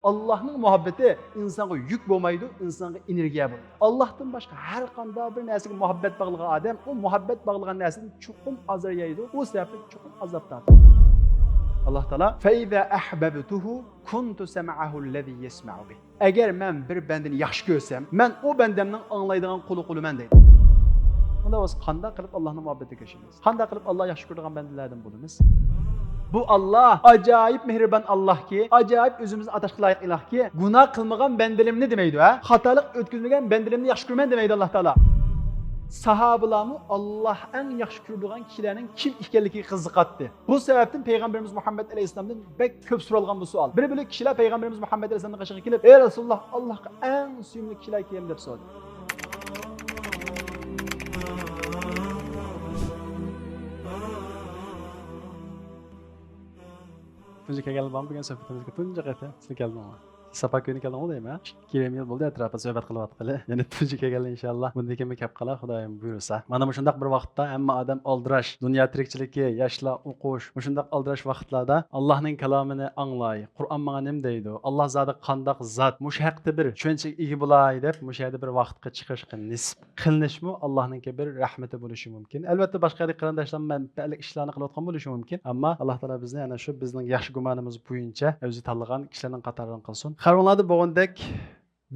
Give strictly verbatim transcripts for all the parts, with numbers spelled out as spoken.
ئاللاھنىڭ مۇھەببىتى ئىنسانغا يۈك بولمايدۇ، ئىنسانغا ئېنېرگىيە بولىدۇ. ئاللاھتىن باشقا ھەر قانداق بىر نەرسىگە مۇھەببەت باغلىغان ئادەم ئۇ مۇھەببەت باغلىغان نەرسىدىن چوقۇم ئازار يەيدۇ، ئۇ سەۋەبتىن چوقۇم ئازاب تارتىدۇ. ئاللاھ تائالا فەئىزا ئەھبەبتۇھۇ كۇنتۇ سەمئەھۇ لەزى يەسمەئۇ بىھ. ئەگەر مەن بىر بەندىنى ياخشى كۆرسەم، مەن ئۇ بەندەمنىڭ ئاڭلايدىغان قۇلىقى بولىمەن دەيدۇ. ئۇنداق بولسا قانداق قىلىپ ئاللاھنىڭ مۇھەببىتىگە ئېرىشىمىز؟ قانداق قىلىپ ئاللاھ ياخشى كۆرىدىغان بەندىلەردىن بولىمىز؟ بۇ ئاللاھ ئاجايىپ مېھرىبان ئاللاھكى، ئاجايىپ ئۆزىمىزنى ئاتاشقا لايىق ئىلاھكى، گۇناھ قىلمىغان بەندىلىرىمنى دېمەيدۇ، ھە؟ خاتالىق ئۆتكۈزمىگەن بەندىلىرىمنى ياخشى كۆرىمەن دېمەيدۇ ئاللاھ تائالا. ساھابىلارمۇ ئاللاھ ئەڭ ياخشى كۆرىدىغان كىشىلەرنىڭ كىم ئىكەنلىكىگە قىزىقاتتى. بۇ سەۋەبتىن پەيغەمبىرىمىز مۇھەممەد ئەلەيھىسسالامدىن بەك كۆپ سورالغان بۇ سوئال. بىر بۆلەك كىشىلەر پەيغەمبىرىمىز مۇھەممەد ئەلەيھىسسالامنىڭ قېشىغا كېلىپ، ئەي رەسۇلۇللاھ، ئاللاھقا ئەڭ سۆيۈملۈك كىشىلەر كىم؟ دەپ سورىدى. تۇنجى كەلگەنلەر بارمۇ بۈگۈن سۆھبىتىمىزگە؟ تۇنجى قېتىم سىلەر كەلدىڭلار. ساپا كۈنى كەلدىڭلار دەيمەن. يىگىرمە يىل بولدى ئەتراپىدا سۆھبەت قىلىۋاتقىلى. يەنە تۇنجى كەلگەنلەر ئىنشاللا. بۇندىن كېيىنمۇ كەپ قالار خۇدايىم بۇيرۇسا. مانا مۇشۇنداق بىر ۋاقىتتا ھەممە ئادەم ئالدىراش، دۇنيا تىرىكچىلىكى، ياشلار ئوقۇش، مۇشۇنداق ئالدىراش ۋاقىتلاردا ئاللاھنىڭ كالامىنى ئاڭلاي، قۇرئان ماڭا نېمە دەيدۇ، ئاللاھ زادى قانداق زات، مۇشۇ ھەقتە بىر چۈشەنچىگە ئىگە بولاي دەپ مۇشۇ يەردە بىر ۋاقىتقا چىقىرىشقا نېسىپ قىلىنىشمۇ ئاللاھنىڭكى بىر رەھمىتى بولۇشى مۇمكىن. ئەلۋەتتە، باشقا يەردە قېرىنداشلار مەنپەئەتلىك ئىشلارنى قىلىۋاتقان بولۇشى مۇمكىن. ئەمما ئاللاھ تائالا بىزنى ئەنە شۇ بىزنىڭ ياخشى گۇمانىمىز بويىچە ئۆزى تاللىغان كىشىلەرنىڭ قاتارىدىن قىلسۇن. خەۋىرىڭلاردا بولغىنىدەك،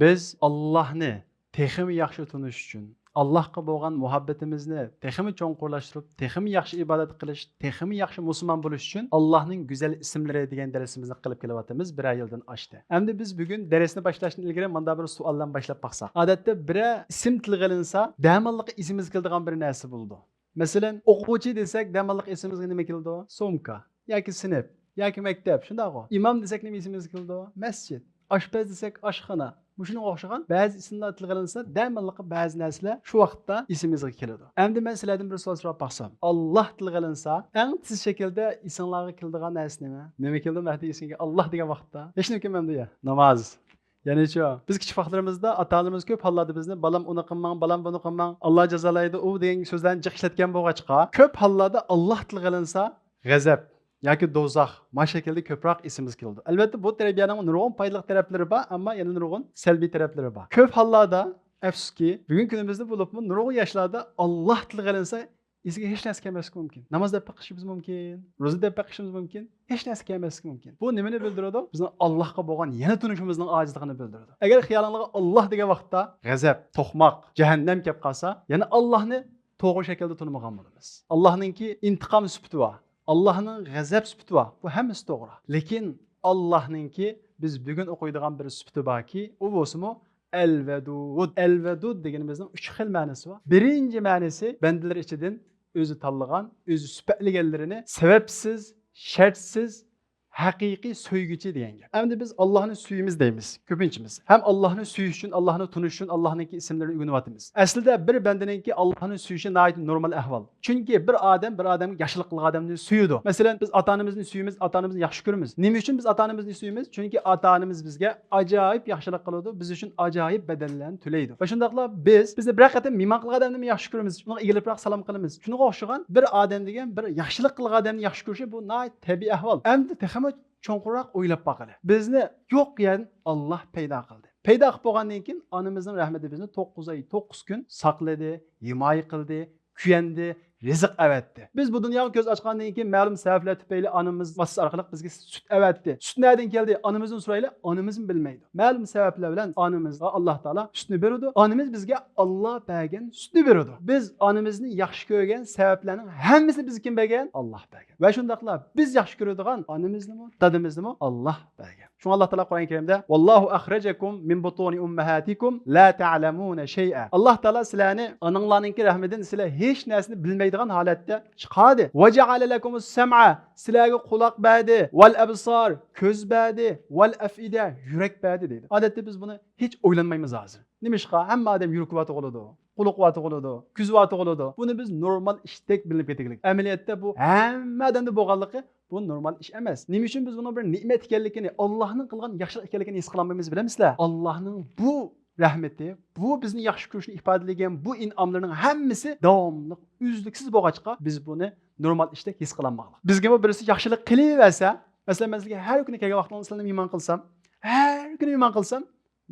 بىز ئاللاھنى تېخىمۇ ياخشى تونۇش ئۈچۈن، ئاللاھقا بولغان مۇھەببىتىمىزنى تېخىمۇ چوڭقۇرلاشتۇرۇپ، تېخىمۇ ياخشى ئىبادەت قىلىش، تېخىمۇ ياخشى مۇسۇلمان بولۇش ئۈچۈن ئاللاھنىڭ گۈزەل ئىسىملىرى دېگەن دەرسىمىزنى قىلىپ كېلىۋاتىمىز. بىرەر يىلدىن ئاشتى. ئەمدى بىز بۈگۈن دەرسنى باشلاشتىن ئىلگىرى مۇنداق بىر سوئال بىلەن باشلاپ باقساق. ئادەتتە بىرەر ئىسىم تىلغا ئېلىنسا، دەماللىققا ئېسىمىزگە كېلىدىغان بىر نەرسە بولىدۇ. مەسىلەن، ئوقۇغۇچى دېسەك، دەماللىققا ئېسىمىزگە نېمە كېلىدۇ؟ سومكا ياكى سىنىپ ياكى مەكتەپ، شۇنداقغۇ؟ ئىمام دېسەك، نېمە ئېسىمىزگە كېلىدۇ؟ مەسچىت. ئاشپەز دېسەك، ئاشخانا. مۇشۇنىڭغا ئوخشىغان بەزى ئىسىملار تىلغا ئېلىنسا، دەماللىققا بەزى نەرسىلەر شۇ ۋاقىتتا ئېسىمىزگە كېلىدۇ. ئەمدى مەن سىلەردىن بىر سوئال سوراپ باقسام، ئاللاھ تىلغا ئېلىنسا، ئەڭ تېز شەكىلدە ئېسىڭلارغا كېلىدىغان نەرسە نېمە؟ نېمە كېلىدۇ مەھدى ئېسىڭگە ئاللاھ دېگەن ۋاقىتتا؟ ھېچنېمە كەلمەمدۇ يا؟ ناماز. يەنىچۇ؟ بىز كىچىك ۋاقىتلىرىمىزدا ئاتا-ئانىمىز كۆپ ھاللاردا بىزنى، «بالام، ئۇنى قىلماڭ، بالام، بۇنى قىلماڭ، ئاللاھ جازالايدۇ ئۇ» دېگەن سۆزلەرنى جىق ئىشلەتكەن بولغاچقا، كۆپ ھاللاردا ئاللاھ تىلغا ئېلىنسا، غەزەپ ياكى دوزاخ، ما شەكىلدە كۆپرەك ئېسىمىزگە كېلىدۇ. ئەلۋەتتە، بۇ تەربىيەنىڭ نۇرغۇن پايدىلىق تەرەپلىرى بار، ئەمما يەنە نۇرغۇن سەلبىي تەرەپلىرى بار. كۆپ ھاللاردا، ئەپسۇسكى، بۈگۈنكى كۈنىمىزدە بولۇپمۇ نۇرغۇن ياشلاردا ئاللاھ تىلغا ئېلىنسا، ئېسىگە ھېچ نەرسە كەلمەسلىكى مۇمكىن. ناماز دەپ بېقىشىمىز مۇمكىن، روزا دەپ بېقىشىمىز مۇمكىن، ھېچ نەرسە كەلمەسلىكى مۇمكىن. بۇ نېمىنى بىلدۈرىدۇ؟ بىزنىڭ ئاللاھقا بولغان يەنە تونۇشىمىزنىڭ ئاجىزلىقىنى بىلدۈرىدۇ. ئەگەر خىيالىڭلارغا ئاللاھ دېگەن ۋاقىتتا غەزەپ، توقماق، جەھەننەم كەپ قالسا، يەنە ئاللاھنى توغرا شەكىلدە تونۇمىغان بولىمىز. ئاللاھنىڭكى ئىنتىقام سۈپىتى بار، ئاللاھنىڭ غەزەپ سۈپىتى بار، بۇ ھەممىسى توغرا. لېكىن ئاللاھنىڭكى بىز بۈگۈن ئوقۇيدىغان بىر سۈپىتى باركى، ئۇ بولسىمۇ ئەل-ۋەدۇد. ئەل-ۋەدۇد دېگىنىمىزنىڭ ئۈچ خىل مەنىسى بار. بىرىنچى مەنىسى، بەندىلىرى ئىچىدىن ئۆزى تاللىغان، ئۆزى سۈپەتلىگەنلىرىنى سەۋەبسىز، شەرتسىز، ھەقىقىي سۆيگۈچى دېگەن گەپ. ئەمدى بىز ئاللاھنى سۆيىمىز دەيمىز كۆپىنچىمىز. ھەم ئاللاھنى سۆيۈش ئۈچۈن، ئاللاھنى تونۇش ئۈچۈن ئاللاھنىڭكى ئىسىملىرىنى ئۆگىنىۋاتىمىز. ئەسلىدە بىر بەندىنىڭكى ئاللاھنى سۆيۈشى ناھايىتى نورمال ئەھۋال. چۈنكى بىر ئادەم بىر ئادەمگە ياخشىلىق قىلغان ئادەمنى سۆيىدۇ. مەسىلەن، بىز ئاتا-ئانىمىزنى سۆيىمىز، ئاتا-ئانىمىزنى ياخشى كۆرىمىز. نېمە ئۈچۈن بىز ئاتا-ئانىمىزنى سۆيىمىز؟ چۈنكى ئاتا-ئانىمىز بىزگە ئاجايىپ ياخشىلىق قىلىدۇ، بىز ئۈچۈن ئاجايىپ بەدەللەرنى تۆلەيدۇ. ۋە شۇنداقلا بىز، بىزنى بىرەر قېتىم مېھمان قىلغان ئادەمنىمۇ ياخشى كۆرىمىز، شۇنىڭغا ئېگىلىپراق سالام قىلىمىز. شۇنىڭغا ئوخشىغان بىر ئادەم دېگەن بىر ياخشىلىق قىلغان ئادەمنى ياخشى كۆرۈشى بۇ ناھايىتى تەبىئىي ئەھۋال. ئەمدى تېخىمۇ چوڭقۇرراق ئويلاپ باقىلى. بىزنى يوق يەردىن ئاللاھ پەيدا قىلدى. پەيدا قىلىپ بولغاندىن كېيىن ئانىمىزنىڭ رەھمىتى بىزنى توققۇز ئاي، توققۇز كۈن ساقلىدى، ھىمايە قىلدى، كۆيەندى، رىزىق ئەۋەتتى. بىز بۇ دۇنياغا كۆز ئاچقاندىن كېيىن مەلۇم سەۋەبلەر تۈپەيلى ئانىمىز ۋاسىتىسى ئارقىلىق بىزگە سۈت ئەۋەتتى. سۈت نەدىن كەلدى؟ ئانىمىزدىن سورايلى، ئانىمىزمۇ بىلمەيدۇ. مەلۇم سەۋەبلەر بىلەن ئانىمىزغا ئاللاھ تائالا سۈتنى بېرىدۇ. ئانىمىز بىزگە ئاللاھ بەرگەن سۈتنى بېرىدۇ. بىز ئانىمىزنى ياخشى كۆرگەن سەۋەبلەرنىڭ ھەممىسىنى بىزگە كىم بەرگەن؟ ئاللاھ بەرگەن. ۋە شۇنداقلا بىز ياخشى كۆرىدىغان ئانىمىزنىمۇ، دادىمىزنىمۇ ئاللاھ بەرگەن. شۇڭا ئاللاھ تائالا قۇرئان كەرىمدە، «ۋاللاھۇ ئەخرەجەكۇم مىن بۇتۇنى ئۇممەھاتىكۇم لا تەئلەمۇنە شەيئا.» ئاللاھ تائالا سىلەرنى ئانىڭلارنىڭكى رەھمىدىن سىلەر ھېچ نەرسىنى بىلمەيدىغان ھالەتتە چىقاردى. «ۋەجەئەلە لەكۇمۇس سەمئە»، سىلەرگە قۇلاق بەردى، «ۋەل ئەبسار»، كۆز بەردى، «ۋەل ئەفئىدە»، يۈرەك بەردى دەيدۇ. ئادەتتە بىز بۇنى ھېچ ئويلانمايمىز ھازىر. نېمىشقا؟ ھەممە ئادەم يۈرىكى بارتۇغۇلىدۇ، قۇلىقى بارتۇغۇلىدۇ، كۆزى بارتۇغۇلىدۇ. بۇنى بىز نورمال ئىشتەك بىلىنىپ كېتىگلىك. ئەمەلىيەتتە بۇ ھەممە ئادەمدە بولغانلىقى بۇ نورمال ئىش ئەمەس. نېمە ئۈچۈن بىز بۇنىڭ بىر نېمەت ئىكەنلىكىنى، ئاللاھنىڭ قىلغان ياخشىلىق ئىكەنلىكىنى ھېس قىلالمايمىز، بىلەمسىلەر؟ ئاللاھنىڭ بۇ رەھمىتى، بۇ بىزنى ياخشى كۆرۈشىنى ئىپادىلىگەن بۇ ئىنئاملىرىنىڭ ھەممىسى داۋاملىق، ئۈزلۈكسىز بولغاچقا، بىز بۇنى نورمال ئىشتەك ھېس قىلالمايمىز. بىزگىمۇ بىرسى ياخشىلىق قىلىۋەرسە، مەسىلەن، مەن سىلەرگە ھەر كۈنى كەلگەن ۋاقتىڭلاردا سىلەرنى مېھمان قىلسام، ھەر كۈنى مېھمان قىلسام،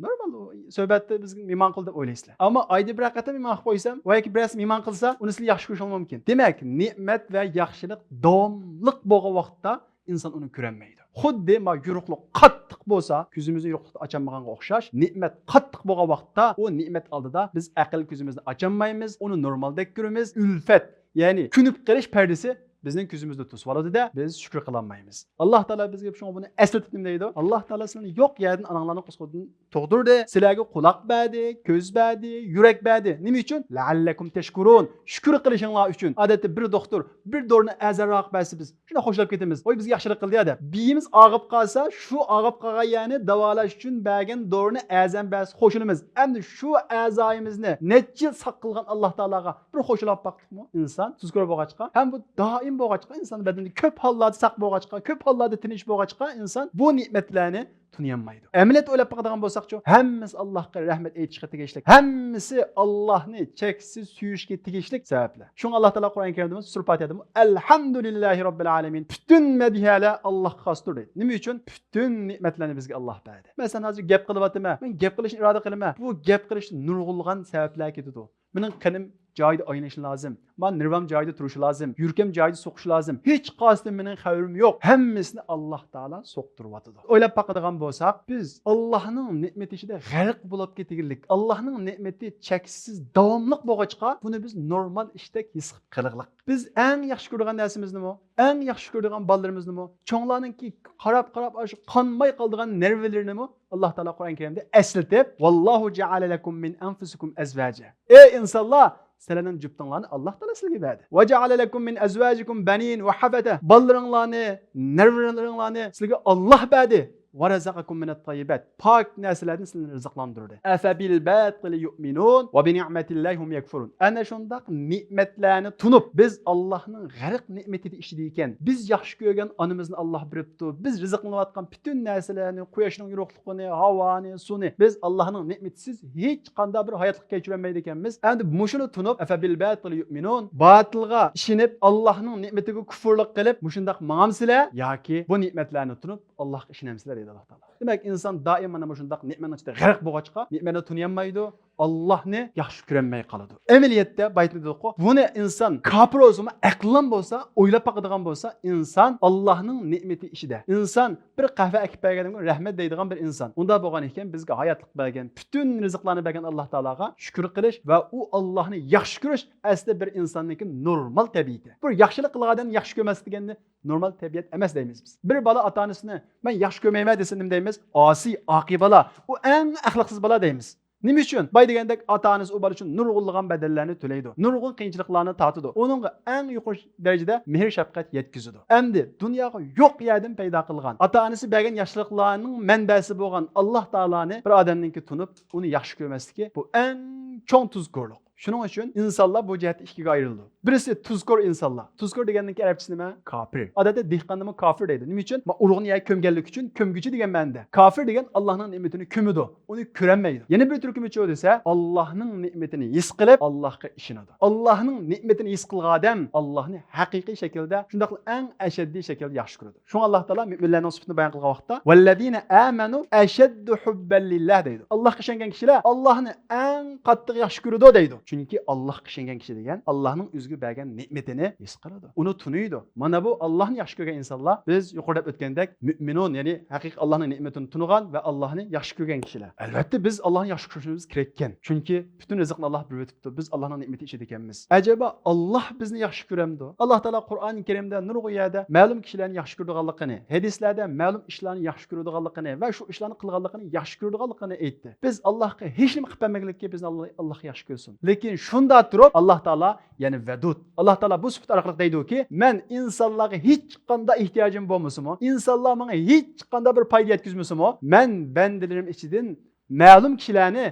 نورمال، ئۇ سۆھبەتتە بىزگە مېھمان قىلدى دەپ ئويلايسىلەر. ئەمما ئايدا بىر قېتىم مېھمان قىلىپ قويسام ۋە ياكى بىرەرسى مېھمان قىلسا، ئۇنى سىلەر ياخشى كۆرۈشۈڭلار مۇمكىن. دېمەك، نېمەت ۋە ياخشىلىق داۋاملىق بولغان ۋاقىتتا ئىنسان ئۇنى كۆرەلمەيدۇ. خۇددى ما يورۇقلۇق قاتتىق بولسا، كۆزىمىزنى يورۇقلۇقتا ئاچالمىغانغا ئوخشاش، نېمەت قاتتىق بولغان ۋاقىتتا ئۇ نېمەت ئالدىدا بىز ئەقىل كۆزىمىزنى ئاچالمايمىز، ئۇنى نورمالدەك كۆرىمىز. ئۈلفەت، يەنى كۆنۈپ قېلىش پەردىسى بىزنىڭ كۆزىمىزدە توسۇۋالىدۇ-دە، بىز شۈكۈر قىلالمايمىز. ئاللاھ تائالا بىزگە شۇڭا بۇنى ئەسلىتىپ نېمە دەيدۇ؟ ئاللاھ تائالا سىلەرنى يوق يەردىن ئاناڭلارنىڭ قورسىقىدىن تۇغدۇردى، سىلەرگە قۇلاق بەردى، كۆز بەردى، يۈرەك بەردى. نېمە ئۈچۈن؟ لەئەللەكۇم تەشكۇرۇن. شۈكۈر قىلىشىڭلار ئۈچۈن. ئادەتتە بىر دوختۇر بىر دورىنى ئەرزانراق بەرسە، بىز شۇنداق خوشلاپ كېتىمىز. ۋاي، بىزگە ياخشىلىق قىلدى يا دەپ. بېشىمىز ئاغرىپ قالسا، شۇ ئاغرىپ قالغان يەرنى داۋالاش ئۈچۈن بەرگەن دورىنى ئەرزان بەرسە خوشلىنىمىز. ئەمدى شۇ ئەزايىمىزنى نەچچە يىل ساق قىلغان ئاللاھ تائالاغا بىر خوشلاپ باقتۇقمۇ؟ ئىنسان تۇزكور بولغاچقا، ھەم بۇ دائىم بولغاچقا، ئىنسان بەدىنىدە كۆپ ھاللاردا ساق بولغاچقا، كۆپ ھاللاردا تىنچ بولغاچقا، ئىنسان بۇ نېمەتلەرنى تونۇيالمايدۇ. ئەمەلىيەتتە ئويلاپ باقىدىغان بولساقچۇ، ھەممىسى ئاللاھقا رەھمەت ئېيتىشقا تېگىشلىك، ھەممىسى ئاللاھنى چەكسىز سۆيۈشكە تېگىشلىك سەۋەبلەر. شۇڭا ئاللاھ تائالا قۇرئان كەرىمدىمۇ، سۈرە پاتىھەدىمۇ، ئەلھەمدۇلىللاھى رەببىل ئالەمىن، پۈتۈن مەدھىيەلەر ئاللاھقا خاستۇر دەيدۇ. نېمە ئۈچۈن؟ پۈتۈن نېمەتلەرنى بىزگە ئاللاھ بەردى. مەسىلەن، ھازىر گەپ قىلىۋاتىمەن، مەن گەپ قىلىشنى ئىرادە قىلىمەن. بۇ گەپ قىلىشتا نۇرغۇنلىغان سەۋەبلەر كېتىدۇ. مېنىڭ قېنىم جايىدا ئايلىنىشى لازىم. مانا نېرۋام جايىدا تۇرۇشى لازىم. يۈرىكىم جايىدا سوقۇشى لازىم. ھېچقايسىدىن مېنىڭ خەۋىرىم يوق. ھەممىسىنى ئاللاھ تائالا سوقتۇرۇۋاتىدۇ. ئويلاپ باقىدىغان بولساق، بىز ئاللاھنىڭ نېمىتى ئىچىدە غەرق بولۇپ كېتىگىلىك. ئاللاھنىڭ نېمىتى چەكسىز داۋاملىق بولغاچقا، بۇنى بىز نورمال ئىشتەك ھېس قىلىپ قېلىغلىق. بىز ئەڭ ياخشى كۆرىدىغان نەرسىمىزنىمۇ، ئەڭ ياخشى كۆرىدىغان بالىلىرىمىزنىمۇ، چوڭلارنىڭكى قاراپ-قاراپ ئاشۇ قانماي قالىدىغان نېرۋىلىرىنىمۇ ئاللاھ تائالا قۇرئان كەرىمدە ئەسلىتىپ، ۋاللاھۇ جەئەلە لەكۇم مىن ئەنفۇسىكۇم ئەزۋاجا. ئەي ئىنسانلار، سىلەرنىڭ جۈپتۈڭلارنى ئاللاھ تائالا سىلەرگە بەردى. ۋەجەئەلە لەكۇم مىن ئەزۋاجىكۇم بەنىن ۋە ھەفەدە. بالىلىرىڭلارنى، نېرۋىلىرىڭلارنى سىلەرگە ئاللاھ بەردى. ۋەرەزەقەكۇم مىنەت تەييىبات. پاك نەرسىلەردىن سىلەرنى رىزىقلاندۇردى. ئەفەبىل باتىلى يۇئمىنۇن ۋە بىنىئمەتىللاھى ھۇم يەكفۇرۇن. ئەنە شۇنداق نېمەتلەرنى تونۇپ، بىز ئاللاھنىڭ غەرق نېمىتىدە ئىچىدە ئىكەن. بىز ياخشى كۆرگەن ئانىمىزنى ئاللاھ بېرىپتۇ. بىز رىزىقلىنىۋاتقان پۈتۈن نەرسىلەرنى، قۇياشنىڭ يورۇقلۇقىنى، ھاۋانى، سۇنى بىز ئاللاھنىڭ نېمىتىسىز ھېچقانداق بىر ھاياتلىق كەچۈرەلمەيدىكەنمىز. ئەمدى مۇشۇنى تونۇپ، ئەفەبىل باتىلى يۇئمىنۇن، باتىلغا ئىشىنىپ، ئاللاھنىڭ نېمىتىگە كۇفۇرلۇق قىلىپ، مۇشۇنداق ماڭامسىلەر ياكى بۇ نېمەتلەرنى تونۇپ، ئاللاھقا ئىشىنەمسىلەر دەيدۇ ئاللاھ تائالا. دېمەك، ئىنسان دائىم مانا مۇشۇنداق نېمەتنىڭ ئىچىدە غەرق بولغاچقا، نېمەتنى تونۇيالمايدۇ، ئاللاھنى ياخشى كۆرەلمەي قالىدۇ. ئەمەلىيەتتە بايىتىن دېدۇققۇ، بۇنى ئىنسان كاپىر بولسىمۇ، ئەقلىم بولسا، ئويلاپ باقىدىغان بولسا، ئىنسان ئاللاھنىڭ نېمىتى ئىچىدە. ئىنسان بىر قەھۋە ئەكىپ بەرگەندىن رەھمەت دەيدىغان بىر ئىنسان. ئۇنداق بولغان ئىكەن، بىزگە ھاياتلىق بەرگەن، پۈتۈن رىزىقلارنى بەرگەن ئاللاھ تائالاغا شۈكۈر قىلىش ۋە ئۇ ئاللاھنى ياخشى كۆرۈش ئەسلى بىر ئىنساننىڭكى نورمال تەبىئىتى. بىر ياخشىلىق قىلغان ئادەمنى ياخشى كۆرمەسلىك دېگەننى نورمال تەبىئەت ئەمەس دەيمىز بىز. بىر بالا ئاتا-ئانىسىنى مەن ياخشى كۆرمەيمەن دېسە نېمە دەيمىز؟ ئاسىي، ئاقىي بالا. ئۇ ئەڭ ئەخلاقسىز بالا دەيمىز. نېمە ئۈچۈن؟ باي دېگەندەك ئاتا-ئانىسى ئۇ بالا ئۈچۈن نۇرغۇنلىغان بەدەللەرنى تۆلەيدۇ. نۇرغۇن قىيىنچىلىقلارنى تارتىدۇ. ئۇنىڭغا ئەڭ يۇقىرى دەرىجىدە مېھىر-شەپقەت يەتكۈزىدۇ. ئەمدى دۇنياغا يوق يەردىن پەيدا قىلغان، ئاتا-ئانىسى بەرگەن ياخشىلىقلارنىڭ مەنبەسى بولغان ئاللاھ تائالانى بىر ئادەمنىڭكى تونۇپ، ئۇنى ياخشى كۆرمەسلىكى، بۇ ئەڭ چوڭ تۇزكورلۇق. شۇنىڭ ئۈچۈن ئىنسانلار بۇ جەھەتتە ئىككىگە ئايرىلىدۇ. بىرسى تۇزكور ئىنسانلار. تۇزكور دېگەننىڭكى ئەرەبچىسى نېمە؟ كاپىر. ئادەتتە دېھقاننىمۇ كافىر دەيدۇ. نېمە ئۈچۈن؟ ما ئۇرۇغنى يەرگە كۆمگەنلىكى ئۈچۈن كۆمگۈچى دېگەن مەنىدە. كافىر دېگەن ئاللاھنىڭ نېمىتىنى كۆمىدۇ، ئۇنى كۆرەلمەيدۇ. يەنە بىر تۈركۈمىچۇ دېسە، ئاللاھنىڭ نېمىتىنى ھېس قىلىپ، ئاللاھقا ئىشىنىدۇ. ئاللاھنىڭ نېمىتىنى ھېس قىلغان ئادەم ئاللاھنى ھەقىقىي شەكىلدە، شۇنداقلا ئەڭ ئەشەددىي شەكىلدە ياخشى كۆرىدۇ. شۇڭا ئاللاھ تائالا مۆمىنلەرنىڭ سۈپىتىنى بايان قىلغان ۋاقىتتا، ۋەللەزىنە ئامەنۇ ئەشەددۇ ھۇببەن لىللاھ دەيدۇ. ئاللاھقا ئىشەنگەن كىشىلەر ئاللاھنى ئەڭ قاتتىق ياخشى كۆرىدۇ دەيدۇ. چۈنكى ئاللاھقا ئىشەنگەن كىشى دېگەن ئاللاھنىڭ ئۆزىگە بەرگەن نېمىتىنى ھېس قىلىدۇ. ئۇنى تونۇيدۇ. مانا بۇ ئاللاھنى ياخشى كۆرگەن ئىنسانلار، بىز يۇقىرىدا دەپ ئۆتكەندەك، مۆمىنۇن، يەنى ھەقىقىي ئاللاھنىڭ نېمىتىنى تونۇغان ۋە ئاللاھنى ياخشى كۆرگەن كىشىلەر. ئەلۋەتتە، بىز ئاللاھنى ياخشى كۆرۈشىمىز كېرەككەن. چۈنكى پۈتۈن رىزىقنى ئاللاھ بېرىۋېتىپتۇ. بىز ئاللاھنىڭ نېمىتى ئىچىدە ئىكەنمىز. ئەجەبا، ئاللاھ بىزنى ياخشى كۆرەمدۇ؟ ئاللاھ تائالا قۇرئان كەرىمدە نۇرغۇن يەردە مەلۇم كىشىلەرنى ياخشى كۆرىدىغانلىقىنى، ھەدىسلەردە مەلۇم ئىشلارنى ياخشى كۆرىدىغانلىقىنى ۋە شۇ ئىشلارنى قىلغانلىقىنى ياخشى كۆرىدىغانلىقىنى ئېيتتى. بىز ئاللاھقا ھېچنېمە قىلىپ بەرمىگىلىككە، بىزنى ئاللاھ، ئاللاھ ياخشى كۆرسۇن. لېكىن شۇندا تۇرۇپ، ئاللاھ تائالا يەنە ۋەدۇد. ئاللاھ تائالا بۇ سۈپەت ئارقىلىق دەيدۇكى، مەن ئىنسانلارغا ھېچقانداق ئېھتىياجىم بولمىسىمۇ، ئىنسانلار ماڭا ھېچقانداق بىر پايدا يەتكۈزمىسىمۇ، مەن بەندىلىرىم ئىچىدىن مەلۇم كىشىلەرنى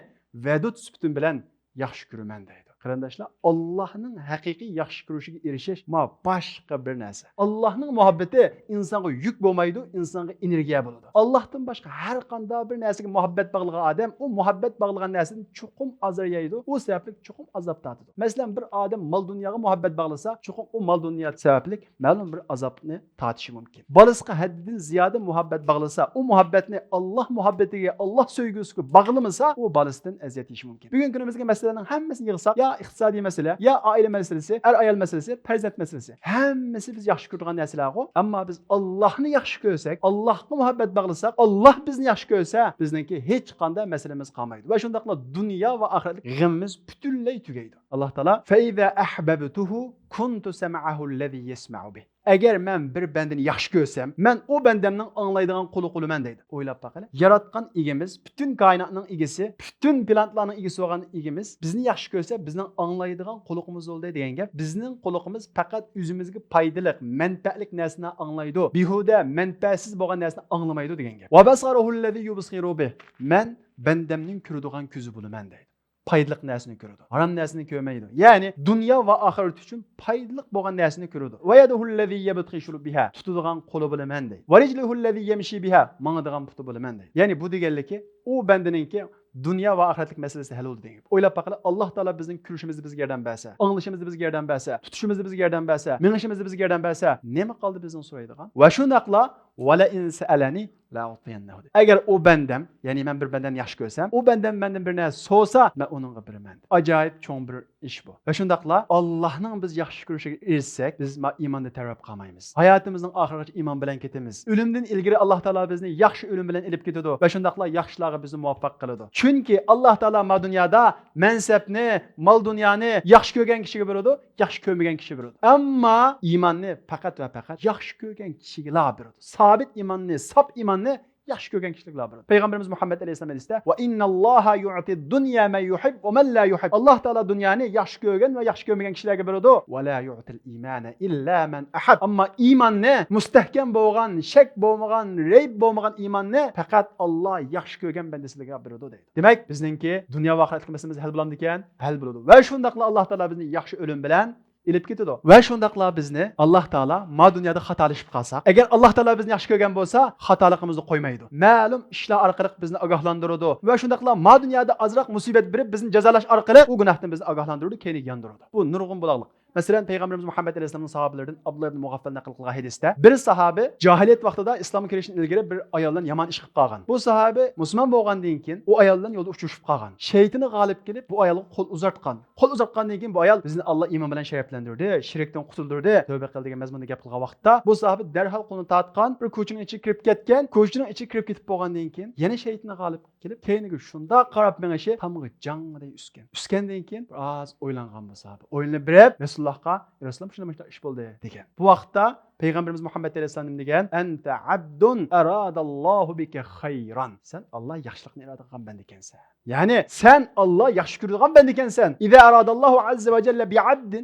ۋەدۇد سۈپىتىم بىلەن ياخشى كۆرىمەن دەيدۇ. قېرىنداشلار، ئاللاھنىڭ ھەقىقىي ياخشى كۆرۈشىگە ئېرىشىش، ما، باشقا بىر نەرسە. ئاللاھنىڭ مۇھەببىتى ئىنسانغا يۈك بولمايدۇ، ئىنسانغا ئېنېرگىيە بولىدۇ. ئاللاھتىن باشقا ھەر قانداق بىر نەرسىگە مۇھەببەت باغلىغان ئادەم ئۇ مۇھەببەت باغلىغان نەرسىدىن چوقۇم ئازار يەيدۇ، ئۇ سەۋەبلىك چوقۇم ئازاب تارتىدۇ. مەسىلەن، بىر ئادەم مال دۇنياغا مۇھەببەت باغلىسا، چوقۇم ئۇ مال دۇنيا سەۋەبلىك مەلۇم بىر ئازابنى تارتىشى مۇمكىن. بالىسىغا ھەددىدىن زىيادە مۇھەببەت باغلىسا، ئۇ مۇھەببەتنى ئاللاھ مۇھەببىتىگە، ئاللاھ سۆيگۈسىگە باغلىمىسا، ئۇ بالىسىدىن ئەزىيەت يېيىشى مۇمكىن. بۈگۈن كۈنىمىزدىكى مەسىلىلەرنىڭ ھەممىسىنى يىغساق، يا ئىقتىسادىي مەسىلە، يا ئائىلە مەسىلىسى، ئەر-ئايال مەسىلىسى، پەرزەنت مەسىلىسى، ھەممىسى بىز ياخشى كۆرىدىغان نەرسىلەرغۇ. ئەمما بىز ئاللاھنى ياخشى كۆرسەك، ئاللاھقا مۇھەببەت باغلىساق، ئاللاھ بىزنى ياخشى كۆرسە، بىزنىڭكى ھېچقانداق مەسىلىمىز قالمايدۇ. ۋە شۇنداقلا دۇنيا ۋە ئاخىرەتلىك غېمىمىز پۈتۈنلەي تۈگەيدۇ. ئاللاھ تائالا، فَإِذَا أَحْبَبْتُهُ كُنْتُ سَمْعَهُ الَّذِي يَسْمَعُ بِهِ. ئەگەر مەن بىر بەندىنى ياخشى كۆرسەم، مەن ئۇ بەندەمنىڭ ئاڭلايدىغان قۇلىقى بولىمەن دەيدۇ. ئويلاپ باقىلى. ياراتقان ئىگىمىز، پۈتۈن كائىناتنىڭ ئىگىسى، پۈتۈن پلانېتلارنىڭ ئىگىسى بولغان ئىگىمىز بىزنى ياخشى كۆرسە، بىزنىڭ ئاڭلايدىغان قۇلىقىمىز بولدى دېگەن گەپ. بىزنىڭ قۇلىقىمىز پەقەت ئۆزىمىزگە پايدىلىق، مەنپەئەتلىك نەرسىنى ئاڭلايدۇ. بىھۇدە، مەنپەئەتسىز بولغان نەرسىنى ئاڭلىمايدۇ دېگەن گەپ. وَبَصَرُهُ الَّذِي يُبْصِرُ بِهِ. مەن بەندەمنىڭ كۆرىدىغان كۆزى بولىمەن دەيدۇ. پايدىلىق نەرسىنى كۆرىدۇ. ھارام نەرسىنى كۆرمەيدۇ. يەنى دۇنيا ۋە ئاخىرەت ئۈچۈن پايدىلىق بولغان نەرسىنى كۆرىدۇ. وَيَدُهُ الَّذِي يَبْطِشُ بِهَا. تۇتىدىغان قولى بولىمەن دەيدۇ. وَرِجْلُهُ الَّذِي يَمْشِي بِهَا. ماڭىدىغان پۇتى بولىمەن دەيدۇ. يەنى بۇ دېگەنلىكى، ئۇ بەندىنىڭكى دۇنيا ۋە ئاخىرەتلىك مەسىلىسى ھەل بولدى دېگەن گەپ. ئويلاپ باقىلى، ئاللاھ تائالا بىزنىڭ كۆرۈشىمىزدە بىزگە ياردەم بەرسە، ئاڭلىشىمىزدا بىزگە ياردەم بەرسە، تۇتۇشىمىزدا بىزگە ياردەم بەرسە، مېڭىشىمىزدا بىزگە ياردەم بەرسە، نېمە قالدى بىزنىڭ سورايدىغان؟ ۋە شۇنداقلا، وَلَئِنْ سَأَلَنِي لَأُعْطِيَنَّهُ. ئەگەر ئۇ بەندەم، يەنى مەن بىر بەندەمنى ياخشى كۆرسەم، ئۇ بەندەم مەندىن بىر نەرسە سورىسا، مەن ئۇنىڭغا بېرىمەن. ئاجايىپ چوڭ بىر ئىش بۇ. ۋە شۇنداقلا ئاللاھنىڭ بىز ياخشى كۆرۈشىگە ئېرىشسەك، بىز ما-، ئىماندا تەۋرەپ قالمايمىز. ھاياتىمىزنىڭ ئاخىرىغىچە ئىمان بىلەن كېتىمىز. ئۆلۈمدىن ئىلگىرى ئاللاھ تائالا بىزنى ياخشى ئۆلۈم بىلەن ئېلىپ كېتىدۇ ۋە شۇنداقلا ياخشىلارغا بىزنى مۇۋەپپەق قىلىدۇ. چۈنكى ئاللاھ تائالا ما دۇنيادا مەنسەپنى، مال دۇنيانى ياخشى كۆرگەن كىشىگە بېرىدۇ، ياخشى كۆرمىگەن كىشىگە بېرىدۇ. ئەمما ئىماننى پەقەت ۋە پەقەت ياخشى كۆرگەن كىشىگىلا بېرىدۇ. سابىت ئىماننى، ساپ ئىماننى ياخشى كۆرگەن كىشىلەرگە بېرىدۇ. پەيغەمبىرىمىز مۇھەممەد ئەلەيھىسسالام ھەدىستە، وَإِنَّ اللَّهَ يُعْطِي الدُّنْيَا مَنْ يُحِبُّ وَمَنْ لَا يُحِبُّ. ئاللاھ تائالا دۇنيانى ياخشى كۆرگەن ۋە ياخشى كۆرمىگەن كىشىلەرگە بېرىدۇ. وَلَا يُعْطِي الْإِيمَانَ إِلَّا مَنْ أَحَبَّ. ئەمما ئىماننى، مۇستەھكەم بولغان، شەك بولمىغان، رەيب بولمىغان ئىماننى پەقەت ئاللاھ ياخشى كۆرگەن بەندىسىگە بېرىدۇ دەيدۇ. دېمەك، بىزنىڭكى دۇنيا ۋە ئاخىرەتلىك مەسىلىمىز ھەل بولامدىكەن؟ ھەل بولىدۇ. ۋە شۇنداقلا ئاللاھ تائالا بىزنى ياخشى ئۆلۈم بىلەن ئېلىپ كېتىدۇ. ۋە شۇنداقلا بىزنى ئاللاھ تائالا ما دۇنيادا خاتالىشىپ قالساق، ئەگەر ئاللاھ تائالا بىزنى ياخشى كۆرگەن بولسا، خاتالىقىمىزنى قويمايدۇ. مەلۇم ئىشلار ئارقىلىق بىزنى ئاگاھلاندۇرىدۇ. ۋە شۇنداقلا ما دۇنيادا ئازراق مۇسىبەت بېرىپ، بىزنى جازالاش ئارقىلىق ئۇ گۇناھتىن بىزنى ئاگاھلاندۇرىدۇ، كەينىگە ياندۇرىدۇ. بۇ نۇرغۇن بولاقلىق. مەسىلەن، پەيغەمبىرىمىز مۇھەممەد ئەلەيھىسسالامنىڭ ساھابىلىرىدىن ئابدۇللا ئىبن مۇغەففەل نەقىل قىلغان ھەدىستە، بىر ساھابى جاھىلىيەت ۋاقتىدا ئىسلامغا كىرىشتىن ئىلگىرى بىر ئايال بىلەن يامان ئىش قىلىپ قالغان. بۇ ساھابى مۇسۇلمان بولغاندىن كېيىن ئۇ ئايال بىلەن يولدا ئۇچرىشىپ قالغان. شەيتىنى غالىب كېلىپ، بۇ ئايالغا قول ئۇزارتقان. قول ئۇزارتقاندىن كېيىن بۇ ئايال، بىزنى ئاللا ئىمان بىلەن شەرەپلەندۈردى، شىركتىن قۇتۇلدۇردى، تەۋبە قىل دېگەن مەزمۇندا گەپ قىلغان ۋاقىتتا، بۇ ساھابە دەرھال قولىنى تارتقان، بىر كوچىنىڭ ئىچىگە كىرىپ كەتكەن. كوچىنىڭ ئىچىگە كىرىپ كېتىپ بولغاندىن كېيىن، يەنە شەيتىنى غالىب كېلىپ، كەينىگە شۇنداق قاراپ مېڭىشى تامغا جاڭغىدەك ئۈسكەن. ئۈسكەندىن كېيىن بىر ئاز ئويلانغان بۇ ساھابە. ئويلىنىپ بېرىپ، رەسۇلۇللاھقا، يا رەسۇلۇللاھ، مۇشۇنداق، مۇشۇنداق ئىش بولدى، دېگەن. بۇ ۋاقىتتا پەيغەمبىرىمىز مۇھەممەد ئەلەيھىسسالام نېمە دېگەن؟ أَنْتَ عَبْدٌ أَرَادَ اللَّهُ بِكَ خَيْرًا. سەن ئاللا ياخشىلىقنى ئىرادە قىلغان بەندە ئىكەنسەن. يەنى سەن ئاللا ياخشى كۆرىدىغان بەندە ئىكەنسەن. إِذَا أَرَادَ اللَّهُ عَزَّ وَجَلَّ بِعَبْدٍ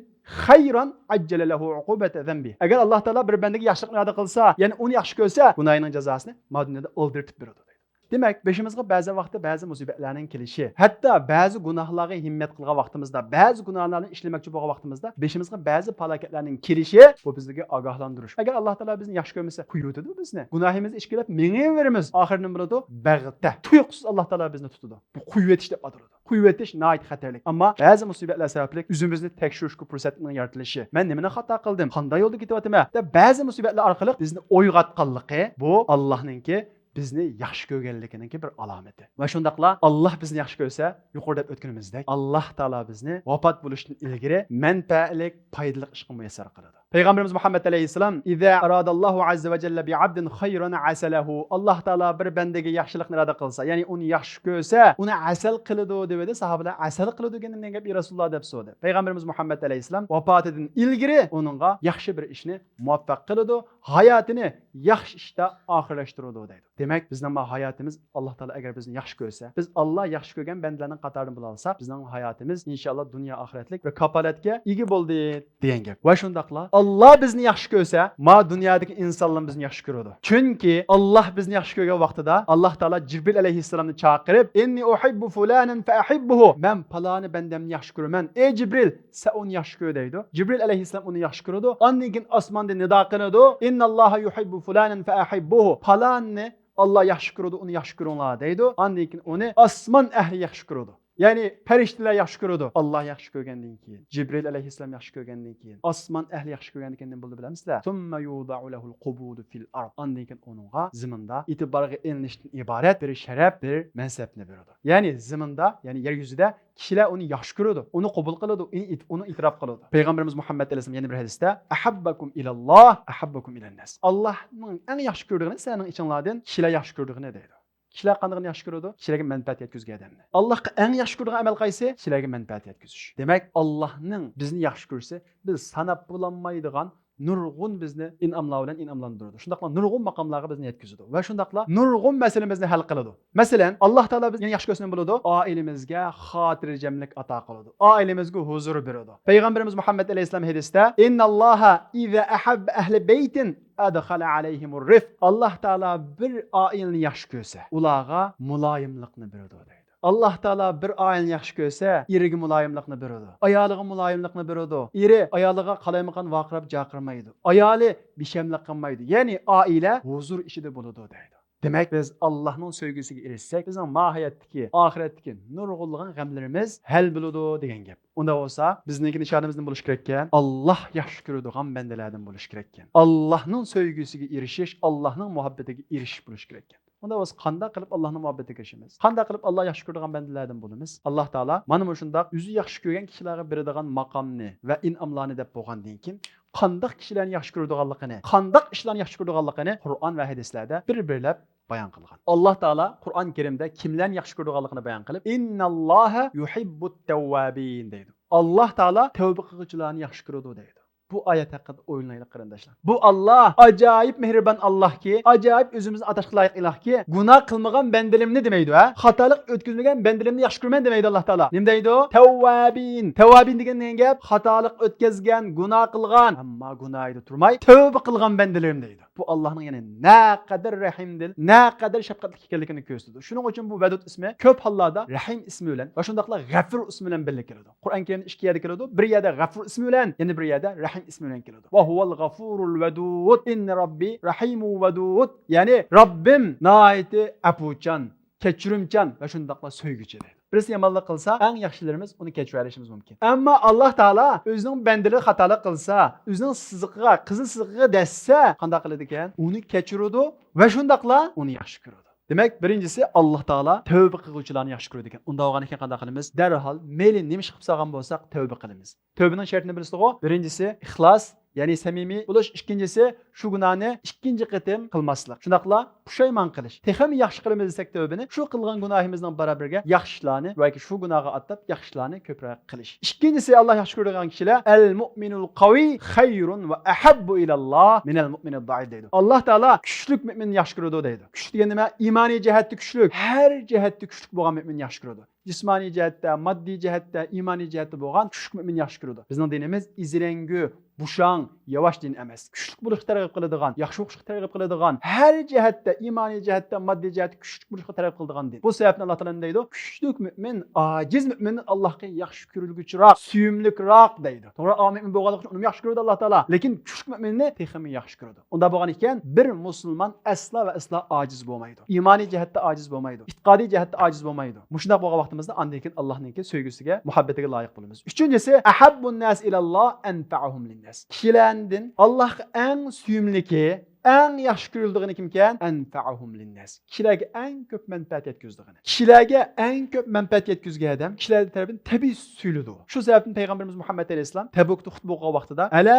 خَيْرًا عَجَّلَ لَهُ عُقُوبَةَ ذَنْبِهِ. ئەگەر ئاللا تائالا بىر بەندىگە ياخشىلىقنى ئىرادە قىلسا، يەنى ئۇنى ياخشى كۆرسە، گۇناھىنىڭ جازاسىنى ما دۇنيادا ئالدىرىتىپ بېرىدۇ، دەيدۇ. دېمەك، بېشىمىزغا بەزى ۋاقىتتا بەزى مۇسىبەتلەرنىڭ كېلىشى، ھەتتا بەزى گۇناھلارغا ھىممەت قىلغان ۋاقتىمىزدا، بەزى گۇناھلارنى ئىشلىمەكچى بولغان ۋاقتىمىزدا بېشىمىزغا بەزى پالاكەتلەرنىڭ كېلىشى، بۇ بىزگە ئاگاھلاندۇرۇش. ئەگەر ئاللا تائالا بىزنى ياخشى كۆرمىسە، قويۇۋېتىدۇ بىزنى. گۇناھىمىزنى ئىچكىلەپ مېڭىۋېرىمىز. ئاخىرى نېمە بولىدۇ؟ بەغتە، تۇيۇقسىز ئاللا تائالا بىزنى تۇتىدۇ. بۇ قويۇۋېتىش دەپ ئاتىلىدۇ. قويۇۋېتىش ناھايىتى خەتەرلىك. ئەمما بەزى مۇسىبەتلەر سەۋەبلىك ئۆزىمىزنى تەكشۈرۈشكە پۇرسەتنىڭ يارىتىلىشى، مەن نېمىنى خاتا قىلدىم، قانداق يولدا كېتىۋاتىمەن دەپ بەزى مۇسىبەتلەر ئارقىلىق بىزنى ئويغاتقانلىقى، بۇ ئاللانىڭكى بىزنى ياخشى كۆرگەنلىكىنىڭكى بىر ئالامىتى. ۋە شۇنداقلا ئاللا بىزنى ياخشى كۆرسە، يۇقىرىدا ئۆتكىنىمىزدەك، ئاللا تائالا بىزنى ۋاپات بولۇشتىن ئىلگىرى مەنپەئەتلىك، پايدىلىق ئىشقا مۇيەسسەر قىلىدۇ. پەيغەمبىرىمىز مۇھەممەد ئەلەيھىسسالام، إِذَا أَرَادَ اللَّهُ عَزَّ وَجَلَّ بِعَبْدٍ خَيْرًا عَسَلَهُ. ئاللا تائالا بىر بەندىگە ياخشىلىقنى ئىرادە قىلسا، يەنى ئۇنى ياخشى كۆرسە، ئۇنى ئەسەل قىلىدۇ دېۋىدى. ساھابىلەر، ئەسەل قىلىدۇ دېگەن نېمە گەپ، يا رەسۇلۇللا، دەپ سورىدى. پەيغەمبىرىمىز مۇھەممەد ئەلەيھىسسالام ۋاپاتىدىن ئىلگىرى ئۇنىڭغا ياخشى بىر ئىشنى مۇۋەپپەق قىلىدۇ، ھاياتىنى ياخشى ئىشتا ئاخىرلاشتۇرىدۇ، دەيدۇ. دېمەك، بىزنىڭ ما ھاياتىمىز، ئاللا تائالا ئەگەر بىزنى ياخشى كۆرسە، بىز ئاللا ياخشى كۆرگەن بەندىلەرنىڭ قاتارىدىن بولالىساق، بىزنىڭ ھاياتىمىز ئىنشائاللا دۇنيا ئاخىرەتلىك بىر كاپالەتكە ئىگە بولدى، دېگەن گەپ. ۋە شۇنداقلا ئاللا بىزنى ياخشى كۆرسە، ما دۇنيادىكى ئىنسانلار بىزنى ياخشى كۆرىدۇ. چۈنكى ئاللا بىزنى ياخشى كۆرگەن ۋاقتىدا، ئاللا تائالا جىبرىل ئەلەيھىسسالامنى چاقىرىپ، «ئىننى ئۇھىببۇ فۇلانەن فەئۇھىببۇھۇ»، «مەن پالانى بەندەمنى ياخشى كۆرىمەن، ئەي جىبرىل، سەن ئۇنى ياخشى كۆر» دەيدۇ. جىبرىل ئەلەيھىسسالام ئۇنى ياخشى كۆرىدۇ. ئاندىن كېيىن ئاسماندا نىدا قىلىدۇ، «ئىنناللاھە يۇھىببۇ فۇلانەن فەئۇھىببۇھۇ»، پالاننى ئاللا ياخشى كۆرىدۇ، ئۇنى ياخشى كۆرۈڭلار دەيدۇ. ئاندىن كېيىن ئۇنى ئاسمان ئەھلى ياخشى كۆرىدۇ. يەنى پەرىشتىلەر ياخشى كۆرىدۇ. ئاللا ياخشى كۆرگەندىن كېيىن، جىبرىل ئەلەيھىسسالام ياخشى كۆرگەندىن كېيىن، ئاسمان ئەھلى ياخشى كۆرگەندىن كېيىن نېمە بولىدۇ بىلەمسىلەر؟ ثم يوضع له القبول في الأرض. ئاندىن كېيىن ئۇنىڭغا زېمىندا ئېتىبارغا ئېلىنىشتىن ئىبارەت بىر شەرەپ، بىر مەنسەپنى بېرىدۇ. يەنى زېمىندا، يەنى يەر يۈزىدە كىشىلەر ئۇنى ياخشى كۆرىدۇ، ئۇنى قوبۇل قىلىدۇ، ئۇنى ئېت-، ئۇنى ئېتىراپ قىلىدۇ. پەيغەمبىرىمىز مۇھەممەد ئەلەيھىسسالام يەنە بىر ھەدىستە، «أحبكم إلى الله أحبكم إلى الناس». ئاللانىڭ ئەڭ ياخشى كۆرىدىغىنى سىلەرنىڭ ئىچىڭلاردىن كىشىلەر ياخشى كۆرىدىغىنى دەيدۇ. كىشىلەر قاندىقىنى ياخشى كۆرىدۇ؟ كىشىلەرگە مەنپەئەت يەتكۈزگەن ئادەمنى. ئاللاھقا ئەڭ ياخشى كۆرىدىغان ئەمەل قايسى؟ كىشىلەرگە مەنپەئەت يەتكۈزۈش. دېمەك، ئاللاھنىڭ بىزنى ياخشى كۆرسە، بىز ساناپ بولالمايدىغان نۇرغۇن بىزنى ئىنئاملار بىلەن ئىنئاملاندۇرىدۇ. شۇنداقلا نۇرغۇن ماقاملارغا بىزنى يەتكۈزىدۇ ۋە شۇنداقلا نۇرغۇن مەسىلىمىزنى ھەل قىلىدۇ. مەسىلەن، ئاللاھ تائالا بىزنى يەنە ياخشى كۆرسە نېمە بولىدۇ؟ ئائىلىمىزگە خاتىرجەملىك ئاتا قىلىدۇ. ئائىلىمىزگە ھۇزۇر بېرىدۇ. پەيغەمبىرىمىز مۇھەممەد ئەلەيھىسسالام ھەدىستە، «إن الله إذا أحب أهل بيت أدخل عليهم الرفق». ئاللاھ تائالا بىر ئائىلىنى ياخشى كۆرسە، ئۇلارغا مۇلايىملىقنى بېرىدۇ دەيدۇ. ئاللاھ تائالا بىر ئائىلىنى ياخشى كۆرسە، ئېرىگە مۇلايىملىقنى بېرىدۇ، ئايالىغا مۇلايىملىقنى بېرىدۇ. ئېرى ئايالىغا قالايمىقان ۋارقىراپ جارقىرىمايدۇ، ئايالى بىشەملىك قىلمايدۇ. يەنى ئائىلە ھۇزۇر ئىچىدە بولىدۇ دەيدۇ. دېمەك، بىز ئاللاھنىڭ سۆيگۈسىگە ئېرىشسەك، بىزنىڭ ماھىيەتتىكى، ئاخىرەتتىكى نۇرغۇنلىغان غەملىرىمىز ھەل بولىدۇ دېگەن گەپ. ئۇنداق بولسا، بىزنىڭكى نىشانىمىز نېمە بولۇشى كېرەككەن؟ ئاللاھ ياخشى كۆرىدىغان بەندىلەردىن بولۇشى كېرەككەن. ئاللاھنىڭ سۆيگۈسىگە ئېرىشىش، ئاللاھنىڭ مۇھەببىتىگە ئېرىشىش بولۇشى كېرەككەن. ئۇنداق بولسا، قانداق قىلىپ ئاللاھنىڭ مۇھەببىتىگە ئېرىشىمىز؟ قانداق قىلىپ ئاللاھ ياخشى كۆرىدىغان بەندىلەردىن بولىمىز؟ ئاللاھ تائالا مانا مۇشۇنداق ئۆزى ياخشى كۆرگەن كىشىلەرگە بېرىدىغان ماقامنى ۋە ئىنئاملارنى دەپ بولغاندىن كېيىن، قانداق كىشىلەرنى ياخشى كۆرىدىغانلىقىنى، قانداق ئىشلارنى ياخشى كۆرىدىغانلىقىنى قۇرئان ۋە ھەدىسلەردە بىر-بىرلەپ بايان قىلغان. ئاللاھ تائالا قۇرئان كەرىمدە كىملەرنى ياخشى كۆرىدىغانلىقىنى بايان قىلىپ، «إن الله يحب التوابين» دەيدۇ. ئاللاھ تائالا تەۋبە قىلغۇچىلارنى ياخشى كۆرىدۇ دەيدۇ. بۇ ئايەت ھەققىدە ئويلايلى، قېرىنداشلار. بۇ ئاللاھ ئاجايىپ مېھرىبان ئاللاھكى، ئاجايىپ ئۆزىمىزنى ئاتاشقا لايىق ئىلاھكى، گۇناھ قىلمىغان بەندىلىرىمنى دېمەيدۇ، ھە؟ خاتالىق ئۆتكۈزمىگەن بەندىلىرىمنى ياخشى كۆرىمەن دېمەيدۇ ئاللاھ تائالا. نېمە دەيدۇ؟ تەۋۋابىن. تەۋۋابىن دېگەن نېمە گەپ؟ خاتالىق ئۆتكەزگەن، گۇناھ قىلغان، ئەمما گۇناھىدا تۇرماي تەۋبە قىلغان بەندىلىرىم دەيدۇ. بۇ ئاللاھنىڭ يەنە نەقەدەر رەھىمدىل، نەقەدەر شەپقەتلىك ئىكەنلىكىنى كۆرسىتىدۇ. شۇنىڭ ئۈچۈن بۇ ۋەدۇد ئىسمى كۆپ ھاللاردا رەھىم ئىسمى بىلەن ۋە شۇنداقلا غەفۇر ئىسمى بىلەن بىللە كېلىدۇ. قۇرئان كەرىمدە ئىككى يەردە كېلىدۇ. بىر يەردە غەفۇر ئىسمى بىلەن، يەنە بىر يەردە رەھىم ئىسمى بىلەن كېلىدۇ. «وهو الغفور الودود، إن ربي رحيم ودود». يەنى رەببىم ناھايىتى ئەپۇچان، كەچۈرۈمچان ۋە شۇنداقلا سۆيگۈچى دەيدۇ. بىرسى يامانلىق قىلسا، ئەڭ ياخشىلىرىمىز ئۇنى كەچۈرەلىشىمىز مۇمكىن. ئەمما ئاللاھ تائالا ئۆزىنىڭ بەندىلىرى خاتالىق قىلسا، ئۆزىنىڭ سىزىقىغا، قىزىل سىزىقىغا دەسسە، قانداق قىلىدىكەن؟ ئۇنى كەچۈرىدۇ ۋە شۇنداقلا ئۇنى ياخشى كۆرىدۇ. دېمەك، بىرىنچىسى، ئاللاھ تائالا تەۋبە قىلغۇچىلارنى ياخشى كۆرىدىكەن. ئۇنداق بولغاندىكىن قانداق قىلىمىز؟ دەرھال مەيلى نېمە ئىش قىلىپ سالغان بولساق، تەۋبە قىلىمىز. تەۋبىنىڭ شەرتىنى بىلىسىزغۇ؟ بىرىنچىسى، ئىخلاس، يەنى سەمىمىي بولۇش. ئىككىنچىسى، شۇ گۇناھنى ئىككىنچى قېتىم قىلماسلىق. شۇنداقلا پۇشايمان قىلىش. تېخىمۇ ياخشى قىلىمىز دېسەك تەۋبىنى، شۇ قىلغان گۇناھىمىزنىڭ بارابىرىگە ياخشىلارنى ياكى شۇ گۇناھقا ئاتاپ ياخشىلارنى كۆپرەك قىلىش. ئىككىنچىسى، ئاللاھ ياخشى كۆرىدىغان كىشىلەر، «المؤمن القوي خير وأحب إلى الله من المؤمن الضعيف» دەيدۇ. ئاللاھ تائالا كۈچلۈك مۆمىننى ياخشى كۆرىدۇ دەيدۇ. كۈچلۈك دېگەن نېمە؟ ئىمانىي جەھەتتە كۈچلۈك، ھەر جەھەتتە كۈچلۈك بولغان مۆمىننى ياخشى كۆرىدۇ. جىسمانىي جەھەتتە، ماددىي جەھەتتە، ئىمانىي جەھەتتە بولغان كۈچلۈك مۆمىن ياخشى كۆرىدۇ. بىزنىڭ دىنىمىز ئىزرەڭگۈ، بوشاڭ، ياۋاش دىن ئەمەس. كۈچلۈك بولۇشقا تەرغىب قىلىدىغان، ياخشى ئوقۇشقا تەرغىب قىلىدىغان، ھەر جەھەتتە، ئىمانىي جەھەتتە، ماددىي جەھەتتە كۈچلۈك بولۇشقا تەرغىب قىلىدىغان دىن. بۇ سەۋەبتىن ئاللاھ تائالا نېمە دەيدۇ؟ كۈچلۈك مۆمىن ئاجىز مۆمىننى ئاللاھقا ياخشى كۆرۈلگۈچىراق، سۆيۈملۈكراق دەيدۇ. توغرا، ئاجىز مۆمىن بولغانلىقى ئۈچۈن ئۇنىمۇ ياخشى كۆرىدۇ ئاللاھ تائالا. لېكىن كۈچلۈك مۆمىننى تېخىمۇ ياخشى كۆرىدۇ. ئۇنداق بولغان ئىكەن، بىر مۇسۇلمان ئەسلا ۋە ئەسلا ئاجىز بولمايدۇ. ئىمانىي جەھەتتە ئاجىز بولمايدۇ. ئېتىقادىي جەھەتتە ئاجىز بولمايدۇ. مۇشۇنداق بولغان ۋاقتىمىزدا ئاندىن كېيىن ئاللاھنىڭكى سۆيگۈسىگە، مۇھەببىتىگە لايىق بولىمىز. ئۈچىنچىسى، «أحب الناس إلى الله أنفعهم للناس». كىشىلەردىن ئاللاھقا ئەڭ سۆيۈملىكى، ئەڭ ياخشى كۆرۈلىدىغىنى كىمكەن؟ «أنفعهم للناس». كىشىلەرگە ئەڭ كۆپ مەنپەئەت يەتكۈزىدىغىنى. كىشىلەرگە ئەڭ كۆپ مەنپەئەت يەتكۈزگەن ئادەم كىشىلەر تەرىپىدىن تەبىئىي سۆيۈلىدۇ. شۇ سەۋەبتىن پەيغەمبىرىمىز مۇھەممەد ئەلەيھىسسالام تەبۇكتا خۇتبە ئوقۇغان ۋاقتىدا، «ئەلا،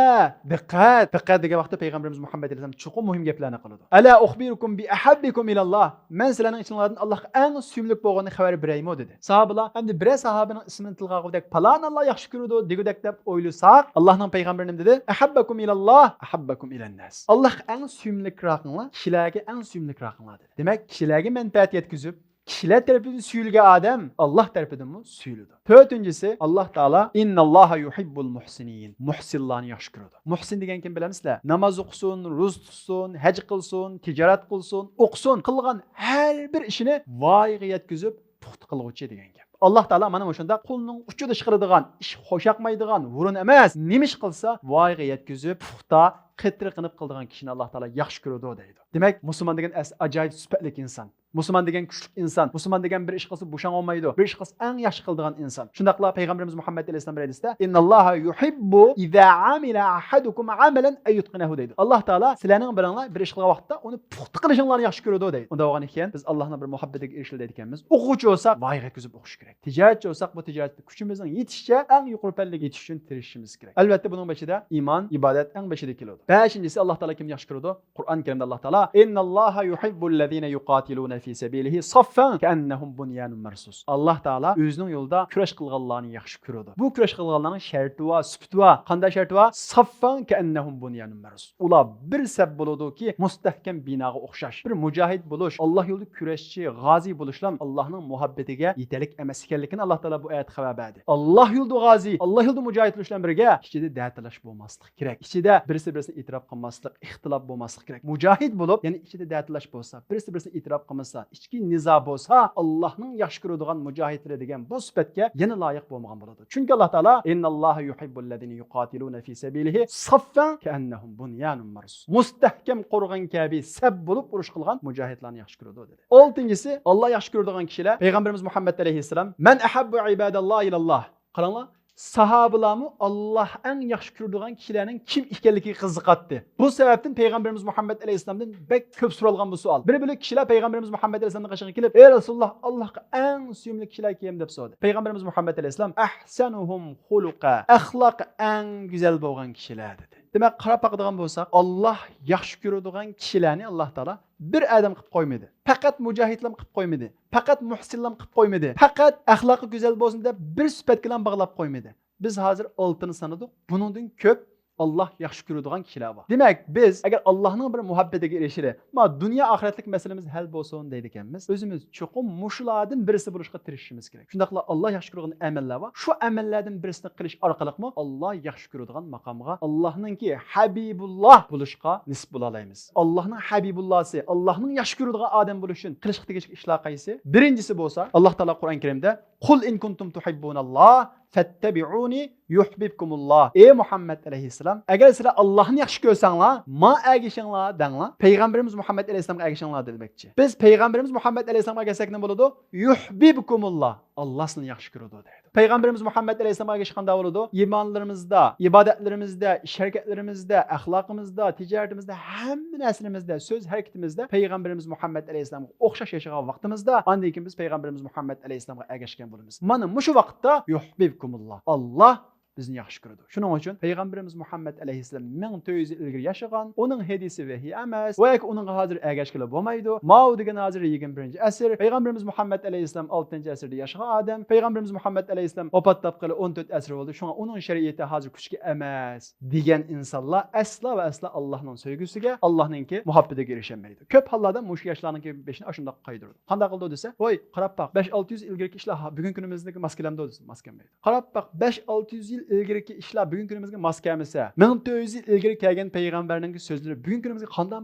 دىققەت، دىققەت» دېگەن ۋاقىتتا پەيغەمبىرىمىز مۇھەممەد ئەلەيھىسسالام چوقۇم مۇھىم گەپلەرنى قىلىدۇ. «ألا أخبركم بأحبكم إلى الله، مەن سىلەرنىڭ ئىچىڭلاردىن ئاللاھقا ئەڭ سۆيۈملۈك بولغىنىنى خەۋەر بېرەيمۇ؟» دېدى. ساھابىلار، ئەمدى بىرەر ساھابىنىڭ ئىسمىنى تىلغا ئالغۇدەك، پالان ئاللا ياخشى كۆرىدۇ دېگۈدەك دەپ ئويلىساق، ئاللاھنىڭ پەيغەمبىرى نېمە دېدى؟ «أحبكم إلى الله أحبكم إلى الناس». ئاللاھقا ئەڭ سۆيۈملۈكراقىڭلار، كىشىلەرگە ئەڭ سۆيۈملۈكراقىڭلار دېدى. دېمەك، كىشىلەرگە مەنپەئەت يەتكۈزۈپ، كىشىلەر تەرىپىدىن سۆيۈلگەن ئادەم ئاللاھ تەرىپىدىنمۇ سۆيۈلىدۇ. تۆتىنچىسى، ئاللاھ تائالا «ئىنناللاھا يۇھىببۇل مۇھسىنىن»، مۇھسىنلارنى ياخشى كۆرىدۇ. مۇھسىن دېگەن كىم، بىلەمسىلەر؟ ناماز ئوقۇسۇن، روزا تۇتسۇن، ھەج قىلسۇن، تىجارەت قىلسۇن، ئوقۇسۇن، قىلغان ھەر بىر ئىشىنى ۋايىغا يەتكۈزۈپ پۇختا قىلغۇچى دېگەن گەپ. ئاللاھ تائالا مانا مۇشۇنداق قۇلنىڭ ئۇچىدا ئىش قىلىدىغان، ئىش خۇش ياقمايدىغان، ھۇرۇن ئەمەس، نېمە ئىش قىلسا ۋايىغا يەتكۈزۈپ پۇختا، قېتىرقىنىپ قىلىدىغان كىشىنى ئاللاھ تائالا ياخشى كۆرىدۇ دەيدۇ. دېمەك، مۇسۇلمان دېگەن ئەس-، ئاجايىپ سۈپەتلىك ئىنسان. مۇسۇلمان دېگەن كۈچلۈك ئىنسان. مۇسۇلمان دېگەن بىر ئىش قىلسا بوشاڭ بولمايدۇ. بىر ئىش قىلسا ئەڭ ياخشى قىلىدىغان ئىنسان. شۇنداقلا پەيغەمبىرىمىز مۇھەممەد ئەلەيھىسسالام بىر ھەدىستە، «ئىنناللاھا يۇھىببۇ ئىزا ئامىلە ئەھەدۇكۇم ئەمەلەن ئەن يۇتقىنەھۇ» دەيدۇ. ئاللاھ تائالا سىلەرنىڭ بىرىڭلار بىر ئىش قىلغان ۋاقىتتا ئۇنى پۇختا قىلىشىڭلارنى ياخشى كۆرىدۇ دەيدۇ. ئۇنداق بولغان ئىكەن، بىز ئاللاھنىڭ بىر مۇھەببىتىگە ئېرىشىلەيدىكەنمىز. ئوقۇغۇچى بولساق ۋايىغا يەتكۈزۈپ ئوقۇش كېرەك. تىجارەتچى بولساق بۇ تىجارەتتە كۈچىمىزنىڭ يېتىشىچە ئەڭ يۇقىرى پەللىگە يېتىش ئۈچۈن تىرىشىشىمىز كېرەك. ئەلۋەتتە بۇنىڭ بېشىدا ئىمان، ئىبادەت ئەڭ بېشىدا كېلىدۇ. بەشىنچىسى، ئاللاھ تائالا كىمنى ياخشى كۆرىدۇ؟ قۇرئان كەرىمدە ئاللاھ تائالا، «ئىنناللاھا يۇھىببۇللەزىنە يۇقاتىلۇنە فى سەبىلىھى سەففەن كەئەننەھۇم بۇنيانۇن مەرسۇس.» ئاللاھ تائالا ئۆزىنىڭ يولىدا كۈرەش قىلغانلارنى ياخشى كۆرىدۇ. بۇ كۈرەش قىلغانلارنىڭ شەرتى بار، سۈپىتى بار. قانداق شەرتى بار؟ سەففەن كەئەننەھۇم بۇنيانۇن مەرسۇس. ئۇلار بىر سەپ بولىدۇكى، مۇستەھكەم بىناغا ئوخشاش. بىر مۇجاھىد بولۇش، ئاللاھ يولىدا كۈرەشچى، غازى بولۇشلام ئاللاھنىڭ مۇھەببىتىگە يېتەرلىك ئەمەس ئىكەنلىكىنى ئاللاھ تائالا بۇ ئايەتتە خەۋەر بەردى. ئاللاھ يولىدا غازى، ئاللاھ يولىدا مۇجاھىد بولۇشلام بىرگە ئىچىدە دەتالاش بولماسلىق كېرەك. ئىچىدە بىرسى بىرسىنى ئېتىراپ قىلماسلىق، ئىختىلاپ بولماسلىق كېرەك. مۇجاھىد بولۇپ، يەنى ئىچىدە دەتالاش بولسا، بىرسى بىرسىنى ئېتىراپ قىلمىسا، ئىچكى نىزا بولسا، ئاللاھنىڭ ياخشى كۆرىدىغان مۇجاھىدلىرى دېگەن بۇ سۈپەتكە يەنە لايىق بولمىغان بولىدۇ. چۈنكى ئاللاھ تائالا، «ئىنناللاھا يۇھىببۇللەزىنە يۇقاتىلۇنە فى سەبىلىھى سەففەن كەئەننەھۇم بۇنيانۇن مەرسۇس.» مۇستەھكەم قورغان كەبى سەپ بولۇپ ئۇرۇش قىلغان مۇجاھىدلارنى ياخشى كۆرىدۇ دېدى. ئالتىنچىسى، ئاللاھ ياخشى كۆرىدىغان كىشىلەر، پەيغەمبىرىمىز مۇھەممەد ئەلەيھىسسالام، «مەن ئەھەببۇ ئىبادەللاھ ئىلەللاھ.» قاراڭلار، ساھابىلارمۇ ئاللاھ ئەڭ ياخشى كۆرىدىغان كىشىلەرنىڭ كىم ئىكەنلىكىگە قىزىقاتتى. بۇ سەۋەبتىن پەيغەمبىرىمىز مۇھەممەد ئەلەيھىسسالامدىن بەك كۆپ سورالغان بۇ سوئال. بىر بۆلەك كىشىلەر پەيغەمبىرىمىز مۇھەممەد ئەلەيھىسسالامنىڭ قېشىغا كېلىپ، «ئەي رەسۇلۇللاھ، ئاللاھقا ئەڭ سۆيۈملۈك كىشىلەر كىم؟» دەپ سورىدى. پەيغەمبىرىمىز مۇھەممەد ئەلەيھىسسالام، «ئەھسەنۇھۇم خۇلۇقا، ئەخلاقى ئەڭ گۈزەل بولغان كىشىلەر» دېدى. دېمەك، قاراپ باقىدىغان بولساق، ئاللاھ ياخشى كۆرىدىغان كىشىلەرنى ئاللاھ تائالا بىر ئادەم قىلىپ قويمىدى. پەقەت مۇجاھىدلام قىلىپ قويمىدى. پەقەت مۇھسىنلام قىلىپ قويمىدى. پەقەت ئەخلاقى گۈزەل بولسۇن دەپ بىر سۈپەتكىلام باغلاپ قويمىدى. بىز ھازىر ئالتىنى سانىدۇق. بۇنىڭدىن كۆپ ئاللاھ ياخشى كۆرىدىغان كىشىلەر بار. دېمەك، بىز ئەگەر ئاللاھنىڭ بىر مۇھەببىتىگە ئېرىشىلى، ما دۇنيا ئاخىرەتلىك مەسىلىمىز ھەل بولسۇن دەيدىكەنمىز، ئۆزىمىز چوقۇم مۇشۇلاردىن بىرسى بولۇشقا تىرىشىشىمىز كېرەك. شۇنداقلا ئاللاھ ياخشى كۆرىدىغان ئەمەللەر بار. شۇ ئەمەللەردىن بىرسىنى قىلىش ئارقىلىقمۇ ئاللاھ ياخشى كۆرىدىغان ماقامغا، ئاللاھنىڭكى ھەبىبۇللاھ بولۇشقا نېسىپ بولالايمىز. ئاللاھنىڭ ھەبىبۇللاھسى، ئاللاھنىڭ ياخشى كۆرىدىغان ئادەم بولۇش ئۈچۈن قىلىشقا تېگىشلىك ئىشلار قايسى؟ بىرىنچىسى بولسا، ئاللاھ تائالا قۇرئان كەرىمدە، «قۇل ئىن كۇنتۇم تۇھىببۇناللاھ فەتتەبىئۇنى يۇھبىبكۇمۇللاھ.» ئەي مۇھەممەد ئەلەيھىسسالام، ئەگەر سىلەر ئاللاھنى ياخشى كۆرسەڭلار، ماڭا ئەگىشىڭلار دەڭلار. پەيغەمبىرىمىز مۇھەممەد ئەلەيھىسسالامغا ئەگىشىڭلار دېمەكچى. بىز پەيغەمبىرىمىز مۇھەممەد ئەلەيھىسسالامغا ئەگەشسەك نېمە بولىدۇ؟ يۇھبىبكۇمۇللاھ. ئاللاھ سىلىنى ياخشى كۆرىدۇ دەيدۇ. پەيغەمبىرىمىز مۇھەممەد ئەلەيھىسسالامغا ئەگىشىش قانداق بولىدۇ؟ ئىمانلىرىمىزدا، ئىبادەتلىرىمىزدە، ئىش ھەرىكەتلىرىمىزدە، ئەخلاقىمىزدا، تىجارىتىمىزدە، ھەممە نەرسىلىرىمىزدە، سۆز ھەرىكىتىمىزدە پەيغەمبىرىمىز مۇھەممەد ئەلەيھىسسالامغا ئوخشاش ياشىغان ۋاقتىمىزدا، ئاندىن كېيىن بىز پەيغەمبىرىمىز مۇھەممەد ئەلەيھىسسالامغا ئەگەشكەن بولىمىز. مانا مۇشۇ ۋاقىتتا يۇھبىبكۇمۇللاھ، ئاللاھ بىزنى ياخشى كۆرىدۇ. شۇنىڭ ئۈچۈن پەيغەمبىرىمىز مۇھەممەد ئەلەيھىسسالام مىڭ تۆت يۈز يىل ئىلگىرى ياشىغان، ئۇنىڭ ھەدىسى ۋەھىي ئەمەس ۋە ياكى ئۇنىڭغا ھازىر ئەگەشكىلى بولمايدۇ. ماۋۇ دېگەن ھازىر يىگىرمە بىرىنچى ئەسىر، پەيغەمبىرىمىز مۇھەممەد ئەلەيھىسسالام ئالتىنچى ئەسىردە ياشىغان ئادەم، پەيغەمبىرىمىز مۇھەممەد ئەلەيھىسسالام ۋاپات تاپقىلى ئون تۆت ئەسىر بولدى، شۇڭا ئۇنىڭ شەرىئىتى ھازىر كۈچكە ئەمەس دېگەن ئىنسانلار ئەسلا ۋە ئەسلا ئاللاھنىڭ سۆيگۈسىگە، ئاللاھنىڭكى مۇھەببىتىگە ئېرىشەلمەيدۇ. كۆپ ھاللاردا مۇشۇ ياشلارنىڭكى بېشىنى ئاشۇنداق قايدۇرىدۇ. قانداق قىلىدۇ دېسە، ۋاي، قاراپ باق، بەش ئالتە يۈز يىل ئىلگىرىكى ئىشلار ھا-، بۈگۈنكى كۈنىمىزدىكى ماس كېلەمدۇ دېسە، ماس كەلمەيدۇ. قاراپ باق، بەش ئالتە يۈز يىل ئىلگىرىكى ئىشلار بۈگۈنكى كۈنىمىزگە ماس كەلمىسە، مىڭ تۆت يۈز يىل ئىلگىرى كەلگەن پەيغەمبەرنىڭكى سۆزلىرى بۈگۈنكى كۈنىمىزگە قانداق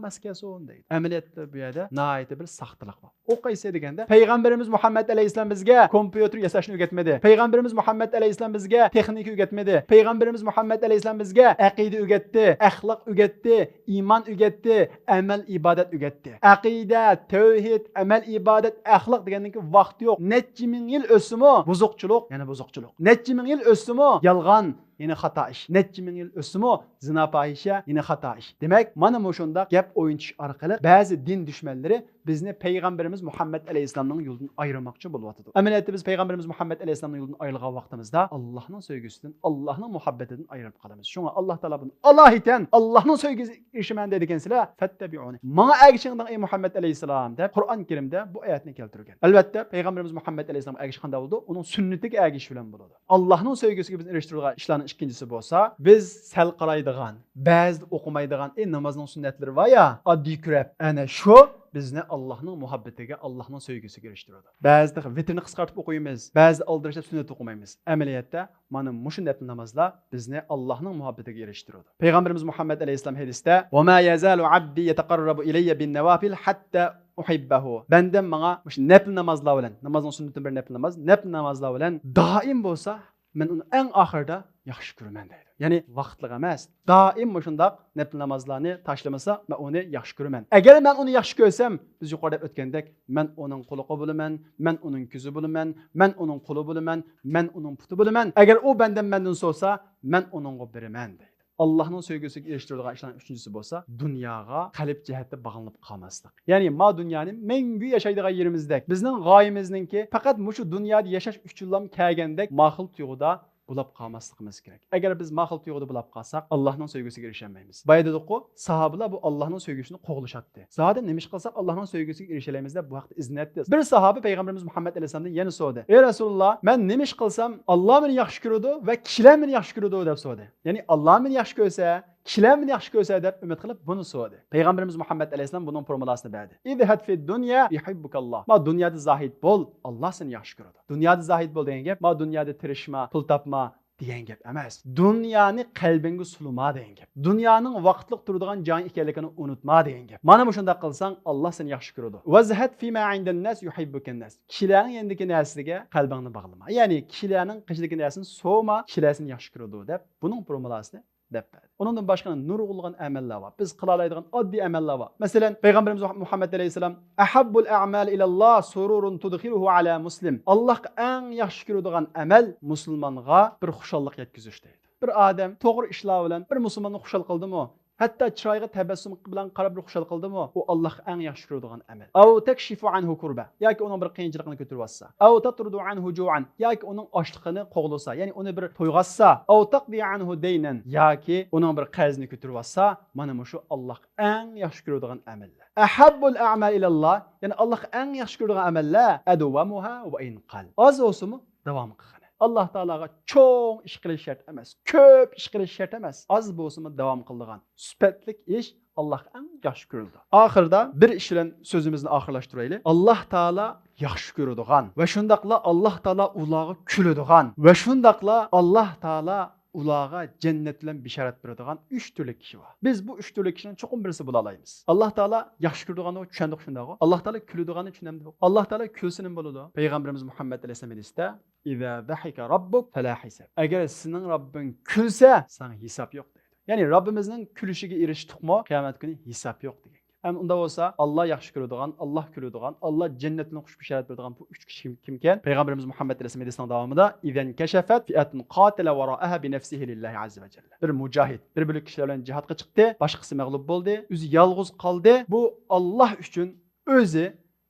ماس كەلسۇن دەيدۇ. ئەمەلىيەتتە بۇ يەردە ناھايىتى بىر ساختىلىق بار. ئۇ قايسى دېگەندە، پەيغەمبىرىمىز مۇھەممەد ئەلەيھىسسالام بىزگە كومپيۇتېر ياساشنى ئۆگەتمىدى. پەيغەمبىرىمىز مۇھەممەد ئەلەيھىسسالام بىزگە تېخنىكا ئۆگەتمىدى. پەيغەمبىرىمىز مۇھەممەد ئەلەيھىسسالام بىزگە ئەقىدە ئۆگەتتى، ئەخلاق ئۆگەتتى، ئىمان ئۆگەتتى، ئەمەل ئىبادەت ئۆگەتتى. ئەقىدە، تەۋھىد، ئەمەل ئىبادەت، ئەخلاق دېگەننىڭكى ۋاقتى يوق. نەچچە مىڭ يىل ئۆتسىمۇ بۇزۇقچىلىق، يەنە بۇزۇقچىلىق. نەچچە مىڭ يىل ئۆتسىمۇ يالغان، يەنە خاتا ئىش. نەچچە مىڭ يىل ئۆتسىمۇ زىنا، پاھىشە، يەنە خاتا ئىش. دېمەك، مانا مۇشۇنداق گەپ ئوينىتىش ئارقىلىق بەزى دىن دۈشمەنلىرى بىزنى پەيغەمبىرىمىز مۇھەممەد ئەلەيھىسسالامنىڭ يولىدىن ئايرىماقچى بولۇۋاتىدۇ. ئەمەلىيەتتە بىز پەيغەمبىرىمىز مۇھەممەد ئەلەيھىسسالامنىڭ يولىدىن ئايرىلغان ۋاقتىمىزدا ئاللاھنىڭ سۆيگۈسىدىن، ئاللاھنىڭ مۇھەببىتىدىن ئايرىلىپ قالىمىز. شۇڭا ئاللاھ تائالا بۇنى ئالاھىدەن ئاللاھنىڭ سۆيگۈسىگە ئېرىشىمەن دەيدىكەنسىلەر، فەتتەبىئۇنى، ماڭا ئەگىشىڭ دەڭ، ئەي مۇھەممەد ئەلەيھىسسالام، دەپ قۇرئان كەرىمدە بۇ ئايەتنى كەلتۈرگەن. ئەلۋەتتە، پەيغەمبىرىمىز مۇھەممەد ئەلەيھىسسالامغا ئەگىشىش قانداق بولىدۇ؟ ئۇنىڭ سۈننىتىگە ئەگىشىش بىلەن بولىدۇ. ئاللاھنىڭ سۆيگۈسىگە بىزنى ئېرىشتۈرىدىغان ئىشلارنى ئىككىنچىسى بولسا، بىز سەل قارايدىغان، بەزىدە ئوقۇمايدىغان، ئى، نامازنىڭ سۈننەتلىرى بار يا، ئاددىي كۆرەپ، ئەنە شۇ بىزنى ئاللاھنىڭ مۇھەببىتىگە، ئاللاھنىڭ سۆيگۈسىگە ئېرىشتۈرىدۇ. بەزىدە ۋىتىرنى قىسقارتىپ ئوقۇيمىز، بەزىدە ئالدىراش دەپ سۈننەت ئوقۇمايمىز. ئەمەلىيەتتە مانا مۇشۇ نەپلى نامازلار بىزنى ئاللاھنىڭ مۇھەببىتىگە ئېرىشتۈرىدۇ. پەيغەمبىرىمىز مۇھەممەد ئەلەيھىسسالام ھەدىستە، «وما يزال عبدي يتقرب إلي بالنوافل حتى أحبه.» بەندەم ماڭا مۇشۇ نەپلى نامازلار بىلەن، نامازنىڭ سۈننىتىدىن بىر نەپلى ناماز، نەپلى نامازلار بىلەن دائىم بولسا، مەن ئۇنى ئەڭ ئاخىرىدا ياخشى كۆرىمەن دەيدۇ. يەنى ۋاقىتلىق ئەمەس، دائىم مۇشۇنداق نەپلى نامازلارنى تاشلىمىسا، مەن ئۇنى ياخشى كۆرىمەن. ئەگەر مەن ئۇنى ياخشى كۆرسەم، بىز يۇقىرىدا دەپ ئۆتكەندەك، مەن ئۇنىڭ قۇلىقى بولىمەن، مەن ئۇنىڭ كۆزى بولىمەن، مەن ئۇنىڭ قولى بولىمەن، مەن ئۇنىڭ پۇتى بولىمەن. ئەگەر ئۇ بەندەم مەندىن سورىسا، مەن ئۇنىڭغا بېرىمەن دەيدۇ. ئاللاھنىڭ سۆيگۈسىگە ئېرىشتۈرىدىغان ئىشلارنىڭ ئۈچىنچىسى بولسا، دۇنياغا قەلب جەھەتتە باغلىنىپ قالماسلىق. يەنى ما دۇنيانى مەڭگۈ ياشايدىغان يېرىمىزدەك، بىزنىڭ غايىمىزنىڭكى پەقەت مۇشۇ دۇنيادا ياشاش ئۈچۈنلا كەلگەندەك ماقۇل تۇيغۇدا بولاپ قالماسلىقىمىز كېرەك. ئەگەر بىز ماقۇل تۇيغۇدا بولاپ قالساق، ئاللاھنىڭ سۆيگۈسىگە ئېرىشەلمەيمىز. بايا دېدۇققۇ، ساھابىلار بۇ ئاللاھنىڭ سۆيگۈسىنى قوغلىشاتتى. زادى نېمە ئىش قىلساق ئاللاھنىڭ سۆيگۈسىگە ئېرىشەلەيمىز دەپ بۇ ھەقتە ئىزدىنەتتى. بىر ساھابە پەيغەمبىرىمىز مۇھەممەد ئەلەيھىسسالامدىن يەنە سورىدى، ئەي رەسۇلۇللا، مەن نېمە ئىش قىلسام ئاللا مېنى ياخشى كۆرىدۇ ۋە كىشىلەر مېنى ياخشى كۆرىدۇ دەپ سورىدى. يەنى ئاللا مېنى ياخشى كۆرسە، كىشىلەر مېنى ياخشى كۆرسە دەپ ئۈمىد قىلىپ بۇنى سورىدى. پەيغەمبىرىمىز مۇھەممەد ئەلەيھىسسالام بۇنىڭ فورمۇلاسىنى بەردى. «ازهد في الدنيا يحبك الله.» ما دۇنيادا زاھىد بول، ئاللا سېنى ياخشى كۆرىدۇ. دۇنيادا زاھىد بول دېگەن گەپ، ما دۇنيادا تىرىشما، پۇل تاپما دېگەن گەپ ئەمەس. دۇنيانى قەلبىڭگە سولىما دېگەن گەپ. دۇنيانىڭ ۋاقىتلىق تۇرىدىغان جايى ئىكەنلىكىنى ئۇنتۇما دېگەن گەپ. مانا مۇشۇنداق قىلساڭ، ئاللا سېنى ياخشى كۆرىدۇ. «وازهد فيما عند الناس يحبك الناس.» كىشىلەرنىڭ يېنىدىكى نەرسىگە قەلبىڭنى باغلىما. يەنى كىشىلەرنىڭ قېشىدىكى نەرسىنى سورىما، كىشىلەر سېنى ياخشى كۆرىدۇ دەپ بۇنىڭ فورمۇلاسىنى دەپ بەردى. ئۇنىڭدىن باشقا نۇرغۇنلىغان ئەمەللەر بار. بىز قىلالايدىغان ئاددىي ئەمەللەر بار. مەسىلەن، پەيغەمبىرىمىز مۇھەممەد ئەلەيھىسسالام، «أحب الأعمال إلى الله سرور تدخله على مسلم.» ئاللاھقا ئەڭ ياخشى كۆرىدىغان ئەمەل مۇسۇلمانغا بىر خۇشاللىق يەتكۈزۈش دەيدۇ. بىر ئادەم توغرا ئىشلار بىلەن بىر مۇسۇلماننى خۇشال قىلدىمۇ؟ ھەتتا چىرايىغا تەبەسسۇم بىلەن قاراپ بىر خۇشال قىلدىمۇ؟ ئۇ ئاللاھقا ئەڭ ياخشى كۆرىدىغان ئەمەل. «أو تكشف عنه كربة.» ياكى ئۇنىڭ بىر قىيىنچىلىقىنى كۆتۈرۈۋاتسا. «أو تطرد عنه جوعا.» ياكى ئۇنىڭ ئاچلىقىنى قوغلىسا، يەنى ئۇنى بىر تويغاتسا. «أو تقضي عنه دينا.» ياكى ئۇنىڭ بىر قەرزىنى كۆتۈرۈۋاتسا، مانا مۇشۇ ئاللاھقا ئەڭ ياخشى كۆرىدىغان ئەمەللەر. «أحب الأعمال إلى الله»، يەنى ئاللاھقا ئەڭ ياخشى كۆرىدىغان ئەمەللەر، «أدومها وإن قل.» ئاز بولسىمۇ داۋام قىلغىنى. ئاللاھ تائالاغا چوڭ ئىش قىلىش شەرت ئەمەس، كۆپ ئىش قىلىش شەرت ئەمەس، ئاز بولسىمۇ داۋام قىلىدىغان سۈپەتلىك ئىش ئاللاھقا ئەڭ ياخشى كۆرۈلىدۇ. ئاخىرىدا بىر ئىش بىلەن سۆزىمىزنى ئاخىرلاشتۇرايلى. ئاللاھ تائالا ياخشى كۆرىدىغان ۋە شۇنداقلا ئاللاھ تائالا ئۇلارغا كۈلىدىغان ۋە شۇنداقلا ئاللاھ تائالا ئۇلارغا جەننەت بىلەن بېشارەت بېرىدىغان ئۈچ تۈرلۈك كىشى بار. بىز بۇ ئۈچ تۈرلۈك كىشىنىڭ چوقۇم بىرسى بولالايمىز. ئاللاھ تائالا ياخشى كۆرىدىغاننى چۈشەندۇق، شۇنداقغۇ؟ ئاللاھ تائالا كۈلىدىغاننى چۈشەندۇق. ئاللاھ تائالا كۈلسە نېمە بولىدۇ؟ پەيغەمبىرىمىز مۇھەممەد ئەلەيھىسسالام ھەدىستە، «إذا ضحك ربك فلا حساب.» ئەگەر سېنىڭ رەببىڭ كۈلسە، ساڭا ھېساب يوق دەيدۇ. يەنى رەببىمىزنىڭ كۈلۈشىگە ئېرىشتۇقمۇ، قىيامەت كۈنى ھېساب يوق دېگەن گەپ. ئەمما ئۇنداق بولسا، ئاللاھ ياخشى كۆرىدىغان، ئاللاھ كۈلىدىغان، ئاللاھ جەننەت بىلەن خۇش بېشارەت بېرىدىغان بۇ ئۈچ كىشى كىم، كىمكەن؟ پەيغەمبىرىمىز مۇھەممەد ئەلەيھىسسالام ھەدىسىنىڭ داۋامىدا، «إذا انكشفت فئة قاتلت وراءها بنفسها لله عز وجل.» بىر مۇجاھىد بىر بۆلەك كىشىلەر بىلەن جىھادقا چىقتى، باشقىسى مەغلۇپ بولدى، ئۆزى يالغۇز قالدى. بۇ ئاللاھ ئۈچۈن ئۆزى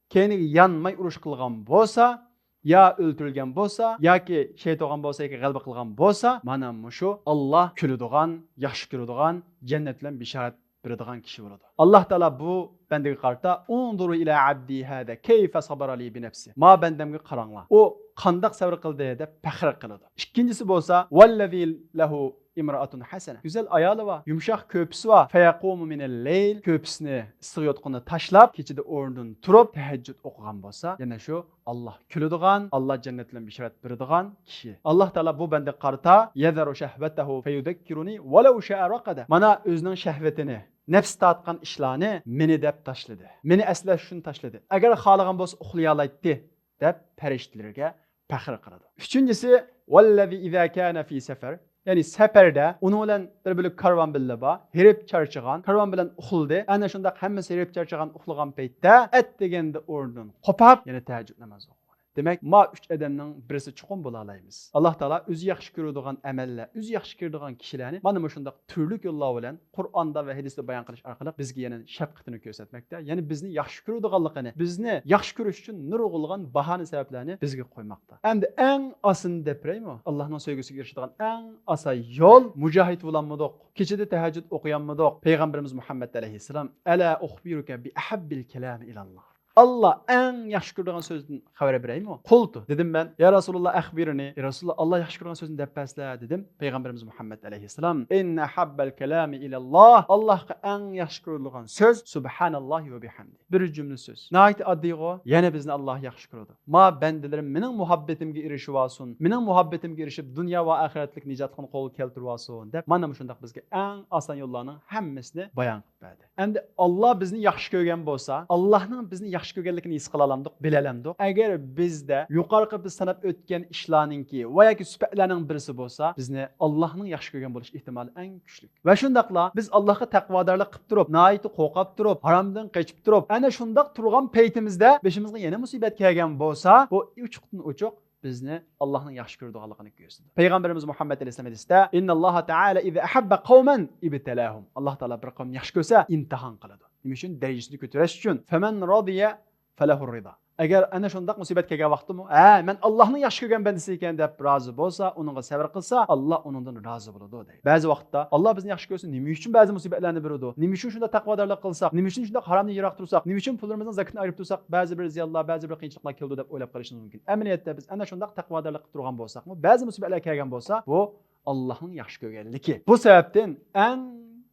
كەينىگە يانماي ئۇرۇش قىلغان بولسا، يا ئۆلتۈرۈلگەن بولسا، ياكى شېھىت بولغان بولسا، ياكى غەلىبە قىلغان بولسا، مانا مۇشۇ ئاللاھ كۈلىدىغان، ياخشى كۆرىدىغان، جەننەت بىلەن بېشارەت بېرىدىغان كىشى بولىدۇ. ئاللاھ تائالا بۇ بەندىگە قارىتا، «انظروا إلى عبدي هذا كيف صبر لي بنفسه.» ما بەندەمگە قاراڭلار، ئۇ قانداق سەۋر قىلدى دەپ پەخىر قىلىدۇ. ئىككىنچىسى بولسا، «والذي له امرأة حسنة.» گۈزەل ئايالى بار، يۇمشاق كۆرپىسى بار. «فيقوم من الليل.» كۆرپىسىنى ئىسسىق يوتقىنىدا تاشلاپ، كېچىدە ئورنىدىن تۇرۇپ تەھەججۇد ئوقۇغان بولسا، يەنە شۇ ئاللاھ كۈلىدىغان، ئاللاھ جەننەت بىلەن بېشارەت بېرىدىغان كىشى. ئاللاھ تائالا بۇ بەندىگە قارىتا، «يذر شهوته فيذكرني ولو شاء رقد.» مانا ئۆزىنىڭ شەھۋىتىنى، نەپسى تارتقان ئىشلارنى مېنى دەپ تاشلىدى. مېنى ئەسلەش ئۈچۈن تاشلىدى. ئەگەر خالىغان بولسا ئۇخلىيالايتتى، دەپ پەرىشتىلەرگە پەخىر قىلىدۇ. ئۈچىنچىسى، «والذي إذا كان في سفر.» يەنى سەپەردە ئۇنىڭ بىلەن بىر بۆلەك كارۋان بىللە بار، ھېرىپ چارچىغان، كارۋان بىلەن ئۇخلىدى، ئەنە شۇنداق ھەممىسى ھېرىپ چارچىغان ئۇخلىغان پەيتتە، ئەتىگەندە ئورنىدىن قوپاپ، يەنە تەھەججۇد نامازى ئوقۇغان. دېمەك، ما ئۈچ ئادەمنىڭ بىرسى چوقۇم بولالايمىز. ئاللاھ تائالا ئۆزى ياخشى كۆرىدىغان ئەمەللەر، ئۆزى ياخشى كۆرىدىغان كىشىلەرنى مانا مۇشۇنداق تۈرلۈك يوللار بىلەن قۇرئاندا ۋە ھەدىستە بايان قىلىش ئارقىلىق بىزگە يەنە شەپقىتىنى كۆرسەتمەكتە. يەنى بىزنى ياخشى كۆرىدىغانلىقىنى، بىزنى ياخشى كۆرۈش ئۈچۈن نۇرغۇنلىغان باھانە سەۋەبلەرنى بىزگە قويماقتا. ئەمدى ئەڭ ئاسىنى دەپ بېرەيمۇ؟ ئاللاھنىڭ سۆيگۈسىگە ئېرىشىدىغان ئەڭ ئاسان يول، مۇجاھىد بولالمىدۇق، كېچىدە تەھەججۇد ئوقۇيالمىدۇق. پەيغەمبىرىمىز مۇھەممەد ئەلەيھىسسالام، «ألا أخبرك بأحب الكلام إلى الله؟» ئاللا ئەڭ ياخشى كۆرىدىغان سۆزدىن خەۋەر بېرەيمۇ؟ قۇلتۇ، دېدىم مەن، يا رەسۇلاللا، ئەخبىرنى، يا رەسۇلاللا، ئاللا ياخشى كۆرىدىغان سۆزنى دەپ بەرسىلە، دېدىم. پەيغەمبىرىمىز مۇھەممەد ئەلەيھىسسالام، ئىننە ئەھەببەل كەلامى ئىلەللا، ئاللاھقا ئەڭ ياخشى كۆرۈلىدىغان سۆز سۇبھاناللاھى ۋە بىھەمدى. بىر جۈملە سۆز. ناھايىتى ئاددىيغۇ، يەنە بىزنى ئاللا ياخشى كۆرىدۇ. ما بەندىلىرىم مېنىڭ مۇھەببىتىمگە ئېرىشىۋالسۇن، مېنىڭ مۇھەببىتىمگە ئېرىشىپ، دۇنيا ۋە ئاخىرەتلىك نىجاتلىقىنى قولغا كەلتۈرۈۋالسۇن، دەپ، مانا مۇشۇنداق بىزگە ئەڭ ئاسان يوللارنىڭ ھەممىسىنى بايان قىلىپ بەردى. ئەمدى ئاللا بىزنى ياخشى كۆرگەن بولسا، ئاللانىڭ بىزنى ياخشى كۆرگەنلىكىنى ھېس قىلالامدۇق، بىلەلەمدۇق؟ ئەگەر بىزدە يۇقىرىقى بىز ساناپ ئۆتكەن ئىشلارنىڭكى ۋە ياكى سۈپەتلەرنىڭ بىرسى بولسا، بىزنى ئاللانىڭ ياخشى كۆرگەن بولۇش ئېھتىمالى ئەڭ كۈچلۈك. ۋە شۇنداقلا بىز ئاللاھقا تەقۋادارلىق قىلىپ تۇرۇپ، ناھايىتى قورقۇپ تۇرۇپ، ھارامدىن قېچىپ تۇرۇپ، ئەنە شۇنداق تۇرغان پەيتىمىزدە بېشىمىزغا يەنە مۇسىبەت كەلگەن بولسا، بۇ ئوچۇقتىن ئوچۇق بىزنى ئاللاھنىڭ ياخشى كۆرىدىغانلىقىنى كۆرسىتىدۇ. پەيغەمبىرىمىز مۇھەممەد ئەلەيھىسسالام ھەدىستە، ئىنناللاھە تەئالە ئىزا ئەھەببە قەۋمەن ئىبتەلاھۇم. ئاللاھ تائالا بىر قەۋمنى ياخشى كۆرسە، ئىمتىھان قىلىدۇ. نېمە ئۈچۈن؟ دەرىجىسىنى كۆتۈرۈش ئۈچۈن. فەمەن رەزىيە فەلەھۇر رىزا. ئەگەر ئەنە شۇنداق مۇسىبەت كەلگەن ۋاقىتتىمۇ، ھە، مەن ئاللاھنىڭ ياخشى كۆرگەن بەندىسى ئىكەن دەپ رازى بولسا، ئۇنىڭغا سەۋر قىلسا، ئاللا ئۇنىڭدىن رازى بولىدۇ دەيدۇ. بەزى ۋاقىتتا ئاللا بىزنى ياخشى كۆرسە، نېمە ئۈچۈن بەزى مۇسىبەتلەرنى بېرىدۇ؟ نېمە ئۈچۈن شۇنداق تەقۋادارلىق قىلساق؟ نېمە ئۈچۈن شۇنداق ھارامدىن يىراق تۇرساق؟ نېمە ئۈچۈن پۇللىرىمىزنىڭ زاكىتىنى ئايرىپ تۇرساق، بەزى بىر زىيانلار، بەزى بىر قىيىنچىلىقلار كېلىدۇ دەپ ئويلاپ قېلىشىمىز مۇمكىن. ئەمەلىيەتتە بىز ئەنە شۇنداق تەقۋادارلىق قىلىپ تۇرغان بولساقمۇ، بەزى مۇسىبەتلەر كەلگەن بولسا، بۇ ئاللاھنىڭ ياخشى كۆرگەنلىكى. بۇ سەۋەبتىن ئەڭ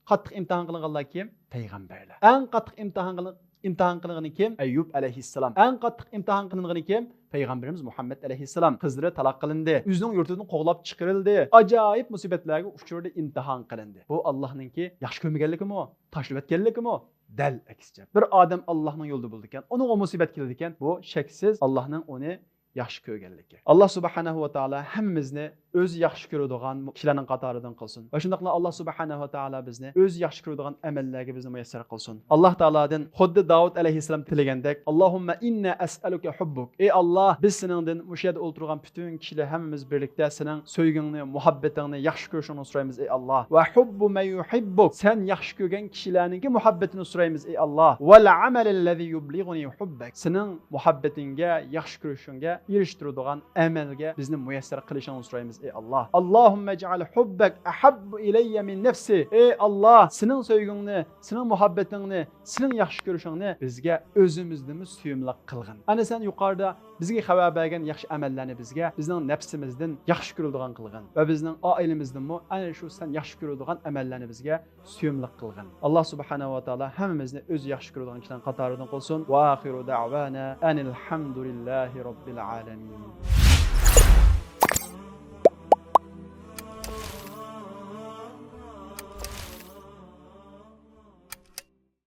قاتتىق ئىمتىھان قىلىنغانلار كىم؟ پەيغەمبەرلەر. ئەڭ قاتتىق ئىمتىھان قىلىن-، ئىمتىھان قىلىنغىنى كىم؟ ئەييۇب ئەلەيھىسسالام. ئەڭ قاتتىق ئىمتىھان قىلىنغىنى كىم؟ پەيغەمبىرىمىز مۇھەممەد ئەلەيھىسسالام. قىزلىرى تالاق قىلىندى. ئۆزىنىڭ يۇرتىدىن قوغلاپ چىقىرىلدى. ئاجايىپ مۇسىبەتلەرگە ئۇچرىدى، ئىمتىھان قىلىندى. بۇ ئاللاھنىڭكى ياخشى كۆرمىگەنلىكىمۇ؟ تاشلىۋەتكەنلىكىمۇ؟ دەل ئەكسىچە. بىر ئادەم ئاللاھنىڭ يولىدا بولىدىكەن، ئۇنىڭغا مۇسىبەت كېلىدىكەن، بۇ شەكسىز ئاللاھنىڭ ئۇنى ياخشى كۆرگەنلىكى. ئاللا سۇبھانەھۇ ۋە تائالا ھەممىمىزنى ئۆزى ياخشى كۆرىدىغان كىشىلەرنىڭ قاتارىدىن قىلسۇن. ۋە شۇنداقلا ئاللا سۇبھانەھۇ ۋە تائالا بىزنى ئۆزى ياخشى كۆرىدىغان ئەمەللەرگە بىزنى مۇيەسسەر قىلسۇن. ئاللا تائالادىن خۇددى داۋۇت ئەلەيھىسسالام تىلىگەندەك، ئاللاھۇممە ئىننا ئەسئەلۇكە ھۇببۇك. ئەي ئاللا، بىز سېنىڭدىن، مۇشۇ يەردە ئولتۇرغان پۈتۈن كىشىلەر ھەممىمىز بىرلىكتە سېنىڭ سۆيگۈڭنى، مۇھەببىتىڭنى، ياخشى كۆرۈشۈڭنى سورايمىز، ئەي ئاللا. ۋە ھۇببۇ مەن يۇھىببۇك. سەن ياخشى كۆرگەن كىشىلەرنىڭكى مۇھەببىتىنى سورايمىز، ئەي ئاللا. ۋەل ئەمەلەللەزى يۇبلىغۇنى ھۇببەك. سېنىڭ مۇھەببىتىڭگە، ياخشى كۆرۈشۈڭگە ئېرىشتۈرىدىغان ئەمەلگە بىزنى مۇيەسسەر قىلىشىڭنى سورايمىز، ئەي ئاللا. ئاللاھۇممە ئىجئەل ھۇببەك ئەھەببۇ ئىلەييە مىن نەفسى. ئەي ئاللا، سېنىڭ سۆيگۈڭنى، سېنىڭ مۇھەببىتىڭنى، سېنىڭ ياخشى كۆرۈشۈڭنى بىزگە ئۆزىمىزدىنمۇ سۆيۈملۈك قىلغىن. ئەنە سەن يۇقىرىدا بىزگە خەۋەر بەرگەن ياخشى ئەمەللەرنى بىزگە بىزنىڭ نەپسىمىزدىن ياخشى كۆرۈلىدىغان قىلغىن ۋە بىزنىڭ ئائىلىمىزدىنمۇ ئەنە شۇ سەن ياخشى كۆرىدىغان ئەمەللەرنى بىزگە سۆيۈملۈك قىلغىن. ئاللا سۇبھانەھۇ ۋە تائالا ھەممىمىزنى ئۆزى ياخشى كۆرىدىغان كىشىلەرنىڭ قاتارىدىن قىلسۇن. ۋە ئاخىرۇ دەئۋانا ئەنىل ھەمدۇلىللاھى رەببىل ئالەمىن.